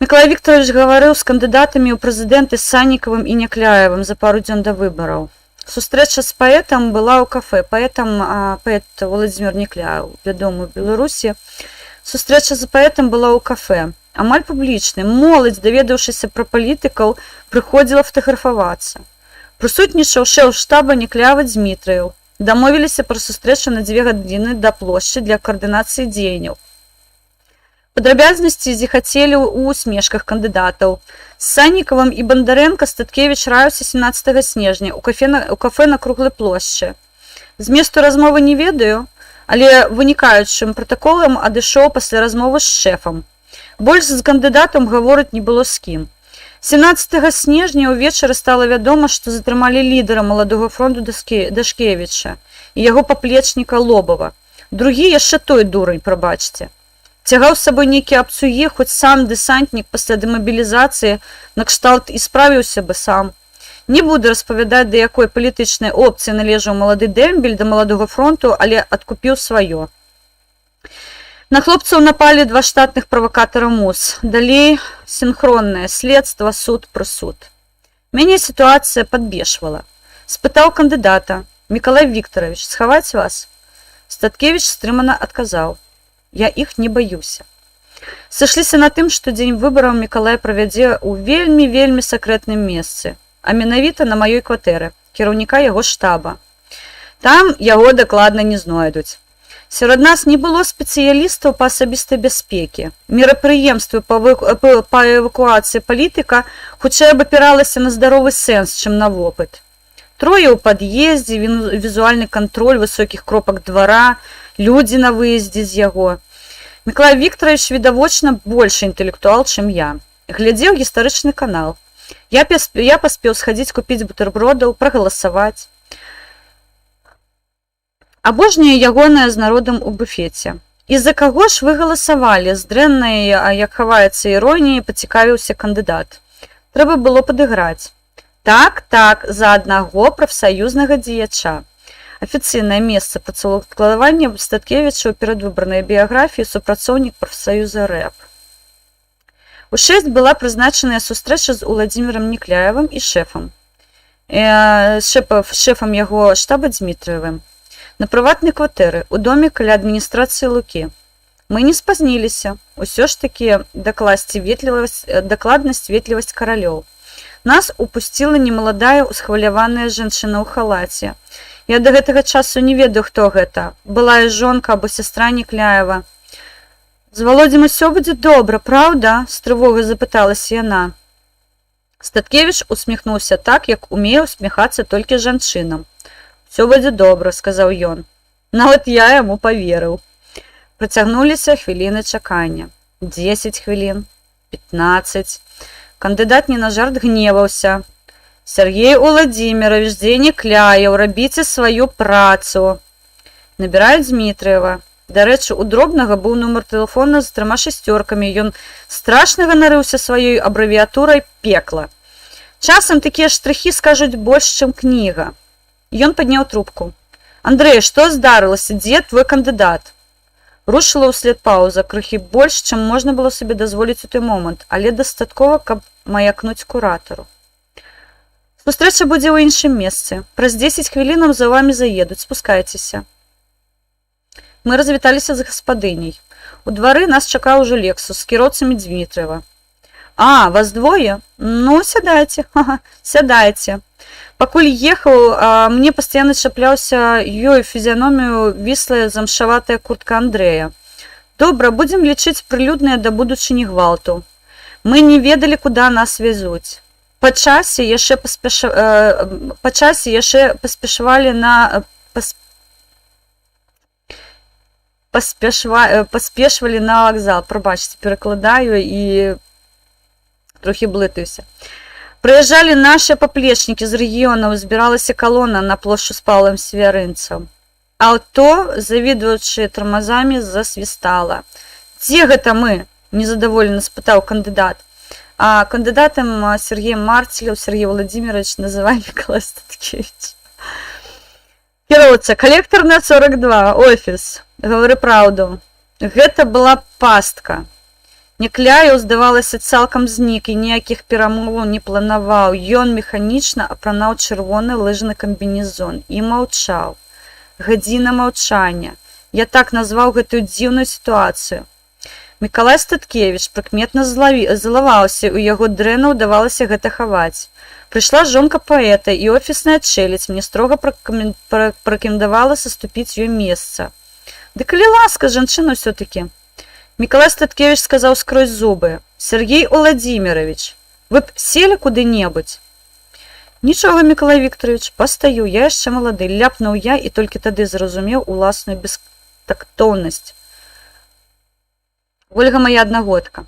Мікалай Віктаравіч гаварыў з кандыдатамі ў прэзідэнты Саннікавым і Някляевым за пару дзён да выбараў. Сустрэча з паэтам была ў кафе. Паэтам, паэт Уладзімір Някляеў, вядомы ў Беларусі. Сустрэча з паэтам была ў кафе. Амаль публічнай. Моладзь, даведаўшыся пра палітыкаў, прыходзіла фатаграфавацца. Прысутнічаў шэф штаба Някляева Дзмітрыеў. Дамовіліся пра сустрэчу на 2 гадзіны да плошчы для каардынацыі дзеянняў. Падрабязнасці зіхацелі ў усмешках кандыдатаў. З Саннікавым і Бандарэнка Статкевіч раіўся 17 снежня ў кафе на круглай плошчы. Зместу размовы не ведаю, але вынікаючым пратаколам адышоў пасля размовы з шэфам. Больш з кандыдатам гаворыць не было з кім. 17 снежня ўвечары стала вядома, што затрымалі лідара Маладога фронту Дашкевіча і яго паплечніка Лобава. Другі яшчэ той дурань, прабачце. Цягаў з сабой нейкія абцугі, хоць сам дэсантнік пасля дэмабілізацыі, накшталт і справіўся бы сам. Не буду распавядаць, да якой палітычнай опцыі належаў малады дэмбель, да Маладога фронту, але адкупіў сваё. На хлопцаў напалі два штатных правакатара МУС. Далей сінхроннае следства, суд, прысуд. Мяне сітуацыя падбешвала. Спытаў кандыдата: «Мікалай Віктаравіч, схаваць вас?» Статкевіч стрымана адказаў: «Я іх не баюся». Сышліся на тым, што дзень выбараў Мікалай правядзе ў вельмі, вельмі сакрэтным месцы, а менавіта на маёй кватэры, кіраўніка яго штаба. Там яго дакладна не знойдуць. Сярод нас не было спецыялістаў па асабістай бяспекі. Мерапрыемствы па эвакуацыі палітыка хутчэй абапіралася на здаровы сэнс, чым на вопыт. Трое ў пад'ездзе, візуальны кантроль высокіх кропак двара, людзі на выездзе з яго. Мікалай Віктаравіч відавочна большы інтэлектуал, чым я. Глядзеў гістарычны канал. Я паспеў схадзіць купіць бутэрбродаў, прагаласаваць. Абожняе ягонае з народам у буфеце. «І за каго ж вы галасавалі?» — з дрэннай, а як хаваецца, іроніяй пацікавіўся кандыдат. Трэба было падыграць. Так, за аднаго прафсаюзнага дзеяча. Афіцыйнае месца працаўладкавання Статкевіча ў перадвыбарнай біяграфіі — супрацоўнік прафсаюза РЭП. У 6 была прызначаная сустрэча з Уладзімірам Някляевым і шэфам. Шэфам яго штаба Дзмітрыевым. На прыватнай кватэры, у доме каля адміністрацыі Лукі. Мы не спазніліся. Усё ж такі дакласці ветлівасць, дакладнасць, ветлівасць каралёў. Нас упусціла немаладая усхваляваная жанчына ў халаце. Я да гэтага часу не ведаю, хто гэта. Былая жонка або сястра Някляева. «З Валодзем усё будзе добра, праўда?» — з трывогай запыталася яна. Статкевіч усміхнуўся так, як умее усміхацца толькі жанчынам. «Усё будзе добра», — сказаў ён. Нават я яму паверыў. Працягнуліся хвіліны чакання. 10 хвілін, 15. Кандыдат не на жарт гневаўся. «Сяргей Уладзіміравіч, дзе Някляеў? Рабіце сваю працу». Набіраю Дзмітрыева. Дарэчы, у Дробнага быў нумар тэлефона з трыма шасцёркамі. Ён страшна ганарыўся сваёй абрэвіятурай «Пекла». Часам такія штрыхі скажуць больш, чым кніга. Ён падняў трубку. «Андрэй, што здарылася? Дзе твой кандыдат?» Рушыла ўслед паўза, крыхі больш, чым можна было сабе дазволіць у той момант, але дастаткова, каб маякнуць куратару. «Сустрэча будзе ў іншым месцы. Праз 10 хвілінаў за вамі заедуць, спускайцеся». Мы развіталіся з гаспадыняй. У двары нас чакаў ужо «Лексус» з кіроўцамі Дзмітрыева. «А, вас двое? Ну, сядайце, ха-ха, сядайце». Пакуль ехаў, мне пастаянна чапляўся ёй фізіяномію віслая замшаватая куртка Андрэя. Добра, будзем лічыць, прылюдная да будучыні гвалту. Мы не ведалі, куда нас вязуць. Па часе яшчэ паспяшвалі на пас, паспешва, паспешвалі на вакзал. Прабачце, перакладаю і трохі блытаюся. Прыязджалі нашы паплечнікі з рэгіёнаў, збіралася калона на плошчу з Паўлам Севярынцам. Аўто, завідваючы тармазамі, засвістала. «Дзе гэта мы?» — незадаволена спытаў кандыдат. А кандыдатам Сяргеем Марцелеў Сяргей Уладзіміравіч называе Мікалай Статкевіч. Кіроўца: «Калектарная 42, офіс». Гавары праўду. Гэта была пастка. Някляеў, здавалася, цалкам знік і ніякіх перамоваў не планаваў. Ён механічна апранаў чырвоны лыжны камбінезон і маўчаў. Гадзіна маўчання. Я так назваў гэтую дзіўную сітуацыю. Мікалай Статкевіч прыкметна злаваўся, у яго дрэнна ўдавалася гэта хаваць. Прыйшла жонка паэта і офісная чэлядзь мне строга прарэкамендавала саступіць ёй месца. Ды калі ласка, жанчына ўсё-такі. Мікалай Статкевіч сказаў скрозь зубы: «Сяргей Уладзіміравіч, вы б селі куды-небудзь». «Нічога, Мікалай Віктаравіч, пастаю, я яшчэ малады», — ляпнуў я і толькі тады зразумеў уласную бестактоўнасць. Вольга моя аднагодка.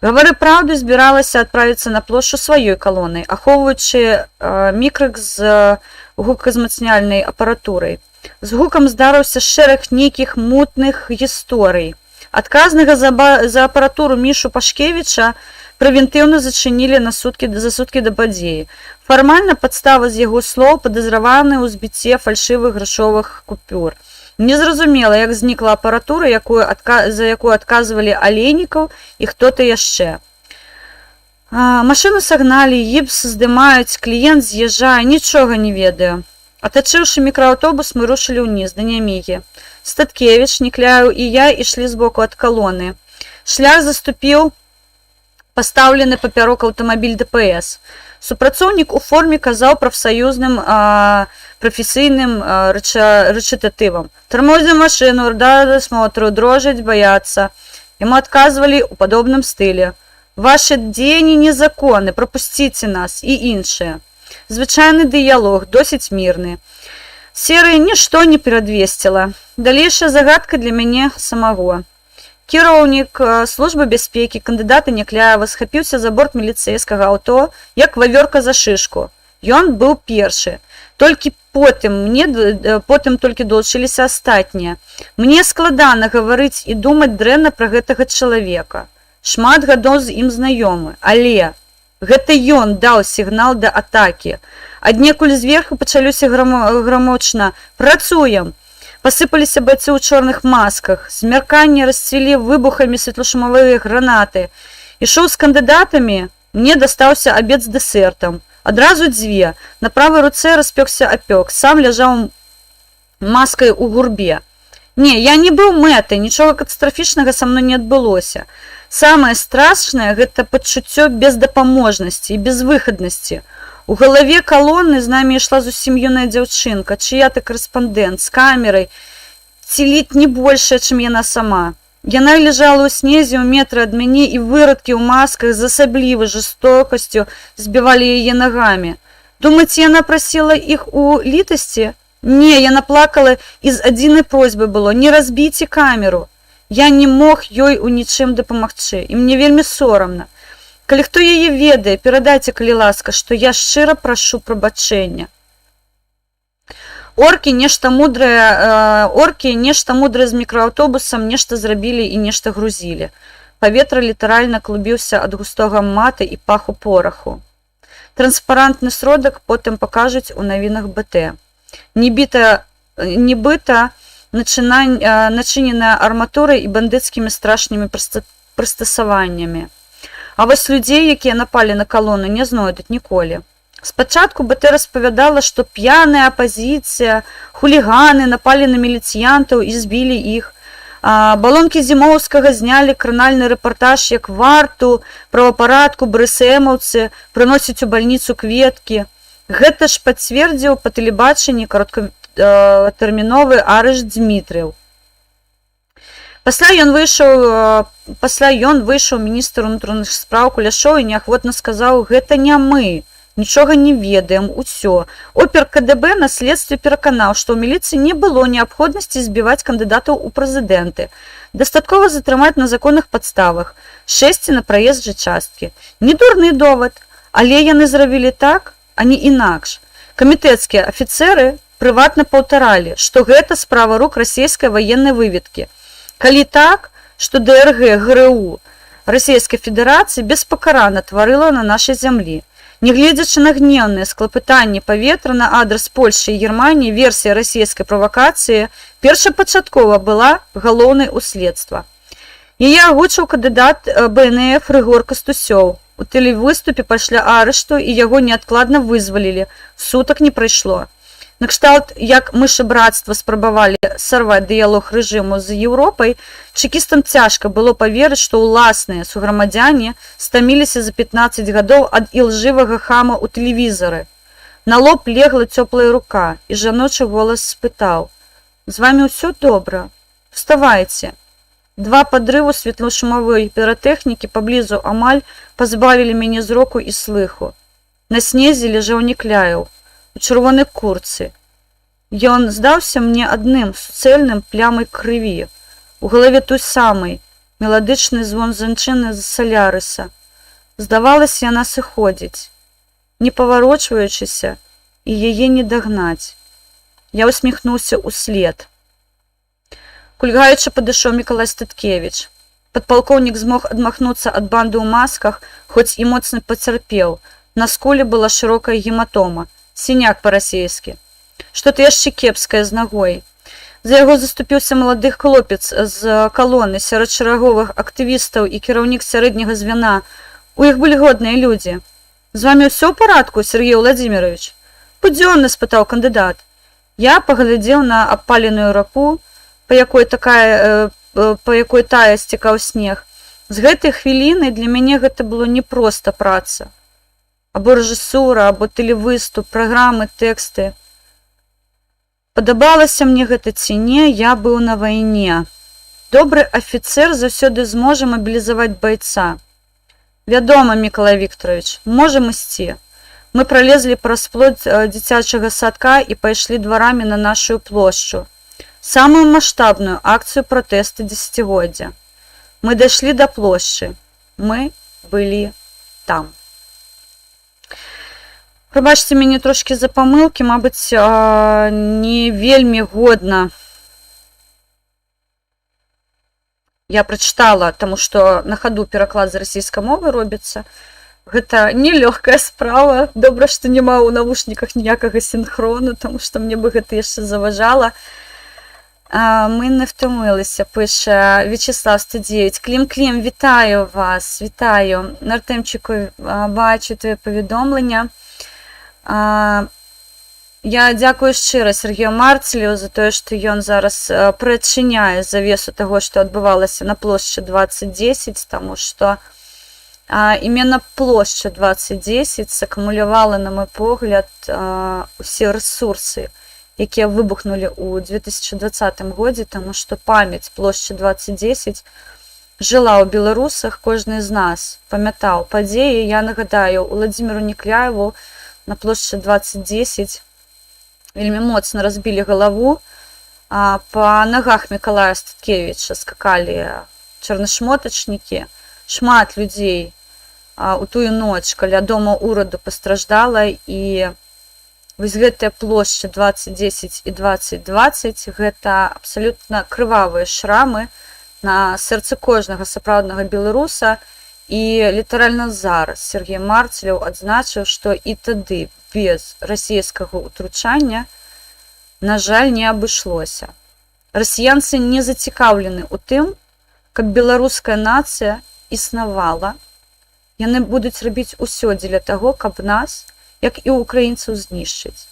«Гавары праўду» збіралася адправіцца на плошчу сваёй калонай, ахоўваючы мікрык з гуказмацняльнай апаратурай. З гукам здарыўся шэраг нейкіх мутных гісторый. Адказнага за апаратуру Мішу Пашкевіча прэвентыўна зачынілі на суткі за суткі да падзеі. Фармальна падстава з яго слоў: падазраваны ў збіцці фальшывых грашовых купюр. Незразумела, як знікла апаратура, за якую адказвалі Алейнікаў і хто-то яшчэ. Машыну сагналі, гіпс здымаюць, кліент з'язджае, нічога не ведаю. Атачыўшы мікрааўтобус, мы рушылі ўніз да Нямігі. Статкевіч, Някляеў і я ішлі збоку ад калоны. Шлях заступіў пастаўлены папярок аўтамабіль ДПС. Супрацоўнік у форме казаў прафсаюзным прафесійным рэчытатывам: «Тормозим машину, до досмотру, дрожать, бояться». Яму адказвалі ў падобным стылі: «Ваши дзеянні незаконны, пропустите нас» і іншае. Звычайны дыялог, досыць мірны. Серыі нішто не перадвесціла. Далейшая загадка для мяне самого. Кіраўнік службы бяспекі кандыдата Някляева схапіўся за борт міліцэйскага аўто, як вавёрка за шышку. Ён быў першы. Толькі потым мне потым толькі долучыліся астатнія. Мне складана гаварыць і думаць дрэнна пра гэтага чалавека. Шмат гадоў з ім знаёмы, але гэта ён даў сігнал да атакі. Аднекуль зверху пачалося грамочна: «Працуем!» Пасыпаліся байцы ў чорных масках. Змярканне расцвілі выбухамі светлашумавыя гранаты. Ішоў з кандыдатамі, мне дастаўся абед з дэсертам. Адразу дзве. На правай руцэ распёкся апёк, сам ляжаў маскай у гурбе. Не, я не быў мэтай, нічога катастрафічнага са мной не адбылося. Самае страшнае — гэта пачуццё бездапаможнасці і безвыхаднасці. У галаве калоны з намі ішла зусім юная дзяўчынка, чыя-то карэспандэнт з камерай, ці ледзь не большая, чым яна сама. Яна ляжала ў снезе ў метры ад мяне, і вырадкі ў масках з асаблівай жестокасцю збівалі яе нагамі. Думаеце, яна прасіла іх у літасці? Не, яна плакала, і з адзінай просьбай было: «Не разбіце камеру». Я не мог ёй у нічым дапамагчы, і мне вельмі сорамна. Калі хто яе ведае, перадайце, калі ласка, што я шчыра прашу прабачэння. Оркі нешта мудрае з мікрааўтобусам нешта зрабілі і нешта грузілі. Паветра літаральна клубіўся ад густога маты і паху пораху. Транспарантны сродак потым пакажуць у навінах БТ. Нібыта начыненая арматурай і бандыцкімі страшнымі прыстасаваннямі. А вось людзей, якія напалі на калону, не знойдуць ніколі. Спачатку БТ распавядала, што п'яная апазіцыя, хуліганы напалі на міліцыянтаў і збілі іх. Балонкі Зімоўскага знялі кранальны рэпартаж, як варту правапарадку БРСМаўцы прыносяць у бальніцу кветкі. Гэта ж пацвердзіў па тэлебачанні кароткатэрміновы арышт Дзмітрыеў. Пасля ён выйшаў міністр унутраных спраў Куляшоў і неахвотна сказаў: «Гэта не мы, нічога не ведаем, усё». Опер КДБ на следстве пераканаў, што ў міліцыі не было неабходнасці збіваць кандыдатаў у прэзідэнты. Дастаткова затрымаць на законных падставах, шэсці на праезджай часткі. Не дурны довад, але яны зрабілі так, а не інакш. Камітэцкія афіцэры прыватна паўтаралі, што гэта справа рук расійскай ваеннай выведкі. Калі так, што ДРГ ГРУ Расійскай Федэрацыі беспакарана тварыла на нашай зямлі. Нягледзячы на гнеўныя склапытанні паветра на адрас Польшчы і Германіі, версія расійскай правакацыі першапачаткова была галоўнай у следства. Яе агучыў кандыдат БНФ Рыгор Кастусёў у тэлевыступе пасля арышту, і яго неадкладна вызвалілі. Сутак не прайшло. Накшталт, як мышабрацтва спрабавалі сарваць дыялог рэжыму з Еўропай, чэкістам цяжка было паверыць, што ўласныя суграмадзяне стаміліся за 15 гадоў ад ілжывага хама ў тэлевізары. На лоб легла цёплая рука, і жаночы голас спытаў: «З вамі ўсё добра? Вставайце». Два падрыву светлашумавой піратэхнікі паблізу амаль пазбавілі мяне зроку і слыху. На снезе ляжаў Някляеў у чырвонай курцы. Ён здаўся мне адным суцэльным плямай крыві. У галаве той самы меладычны звон жанчыны з Салярыса. Здавалася, яна сыходзіць, не паварочваючыся, і яе не дагнаць. Я усміхнуўся услед. Кульгаючы падышоў Мікалай Статкевіч. Падпалкоўнік змог адмахнуцца ад банды ў масках, хоць і моцна пацярпеў. На скуле была шырокая гематома, сіняк па-расейскі. Што-то яшчэ кепскае з нагой. За яго заступіўся малады хлопец з калоны сярод шараговых актывістаў і кіраўнік сярэдняга звяна. У іх былі годныя людзі. «З вамі ўсё ў парадку, Сергей Владимирович?» — будзённа спытаў кандыдат. Я паглядзеў на абпаленую раку, па якой тая сцікаў снег. З гэтай хвіліны для мяне гэта было не проста праца. Або рэжысура, або тэлевыступ, праграмы, тэксты. Падабалася мне гэта ці не, я быў на вайне. Добры афіцэр заўсёды зможа мабілізаваць байца. Вядома, Мікалай Віктаравіч, можам ісці. Мы пралезлі праз плот дзіцячага садка і пайшлі дварамі на нашу плошчу. Самую маштабную акцыю пратэсту дзесяцігоддзя. Мы дайшлі да плошчы. Мы былі там. Прабачце мяне трошкі за памылкі, мабыць, не вельмі годна я прачытала, таму што на хаду пераклад з расійскай мовы робіцца. Гэта нелёгкая справа. Добра, што няма ў навушніках ніякага синхрону, таму што мне бы гэта яшчэ заважала. Ми не втомилися, пише В'ячеслав 109. Клім Клім, вітаю вас, вітаю. Артемчику, бачу твоє повідомлення. Я дзякую шчыра Сергею Марцелю за тое, што ён зараз прыадчыняе завесу таго, што адбывалася на плошчы 2010, таму што именно плошча 2010 сакумулявала, на мой погляд, усе рэсурсы, якія выбухнулі ў 2020 годзе, таму што памяць плошчы 2010 жыла ў беларусах, кожны з нас памятаў падзеі. Я нагадаю, Уладзіміру Някляеву на плошчы 2010 вельмі моцна разбілі галаву, па нагах Мікалая Статкевіча скакалі чарнашмотачнікі, шмат людзей у тую ноч каля дома ўраду пастраждала, і вось гэтая плошча 2010 і 2020 гэта абсалютна крывавыя шрамы на сэрцы кожнага сапраўднага беларуса. І літаральна зараз Сергей Марцелеў адзначыў, што і тады без расійскага ўтручання, на жаль, не абышлося. Расіянцы не зацікаўлены ў тым, каб беларуская нацыя існавала. Яны будуць рабіць усё дзеля таго, каб нас, як і украінцаў, знішчыць.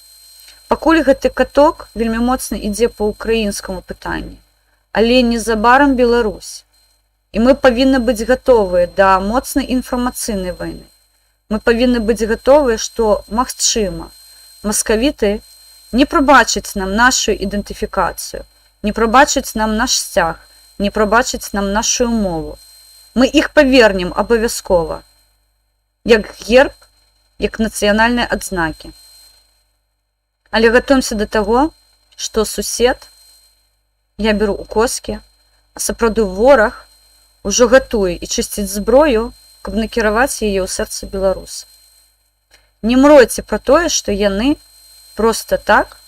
Пакуль гэты каток вельмі моцна ідзе па ўкраінскаму пытанні, але незабарам Беларусь. І мы павінны быць гатовыя да моцнай інфармацыйнай вайны. Мы павінны быць гатовыя, што, магчыма, маскавіты не прабачаць нам нашу ідэнтыфікацыю, не прабачаць нам наш сцяг, не прабачаць нам нашу мову. Мы іх павернем абавязкова, як герб, як нацыянальныя адзнакі. Але гатуемся да таго, што сусед, я беру у коскі, а сапраўды вораг ужо гатуе і чысціць зброю, каб накіраваць яе ў сэрца беларуса. Не мройце пра тое, што яны проста так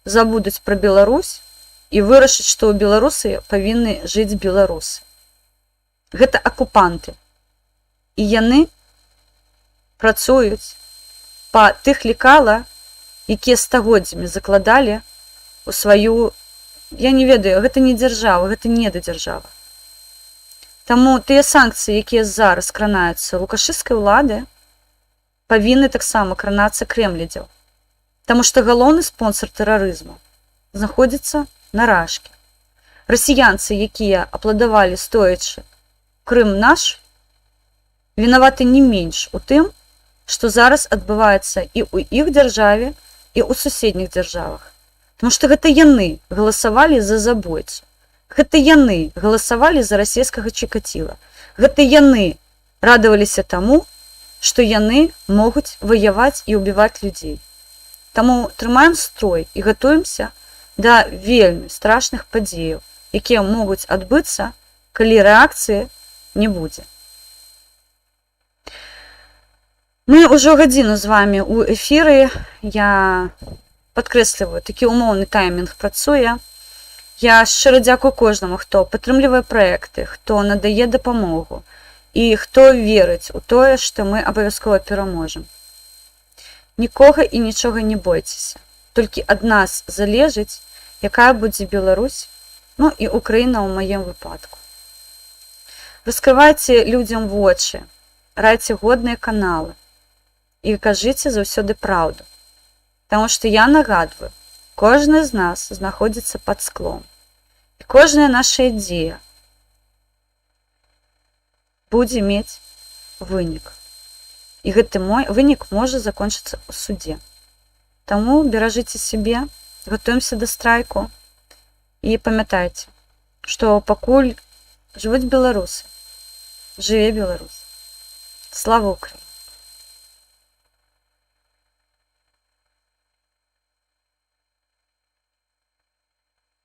забудуць пра Беларусь і вырашаць, што ў беларусы павінны жыць беларусы. Гэта акупанты. І яны працуюць па тых лекала, якія стагоддзямі закладалі у сваю, я не ведаю, гэта не дзяржава, гэта не дзяржава. Таму тыя санкцыі, якія зараз кранаюцца лукашысцкай улады, павінны таксама кранацца крэмлядзяў. Таму што галоўны спонсор тэрарызму знаходзіцца на рашке. Расіянцы, якія апладавалі стоячы «Крым наш», вінаваты не менш у тым, што зараз адбываецца і ў іх дзяржаве, і ў суседніх дзяржавах. Таму што гэта яны галасавалі за забойцу. Гэта яны галасавалі за расійскага Чикатила. Гэта яны радаваліся таму, што яны могуць ваяваць і ўбіваць людзей. Таму трымаем строй і гатуемся да вельмі страшных падзеяў, якія могуць адбыцца, калі рэакцыі не будзе. Мы ўжо гадзіну з вами ў эфіры. Я падкрэсліваю, такі умоўны таймінг працуе. Я шчыра дзякую кожнаму, хто падтрымлівае праекты, хто надае дапамогу і хто верыць у тое, што мы абавязкова пераможам. Нікога і нічога не бойцеся. Толькі ад нас залежыць, якая будзе Беларусь, ну і Украіна ў маім выпадку. Раскрывайце людзям вочы, райце годныя каналы і кажыце заўсёды праўду. Таму што я нагадваю, кожны з нас знаходзіцца пад склом. І кожная наша дзея будзе мець вынік. І гэты мой вынік можа закончыцца ў судзе. Таму беражыце сябе, гатуемся да страйку і памятайце, што пакуль жывуць беларусы, жыве Беларусь. Слава Україні!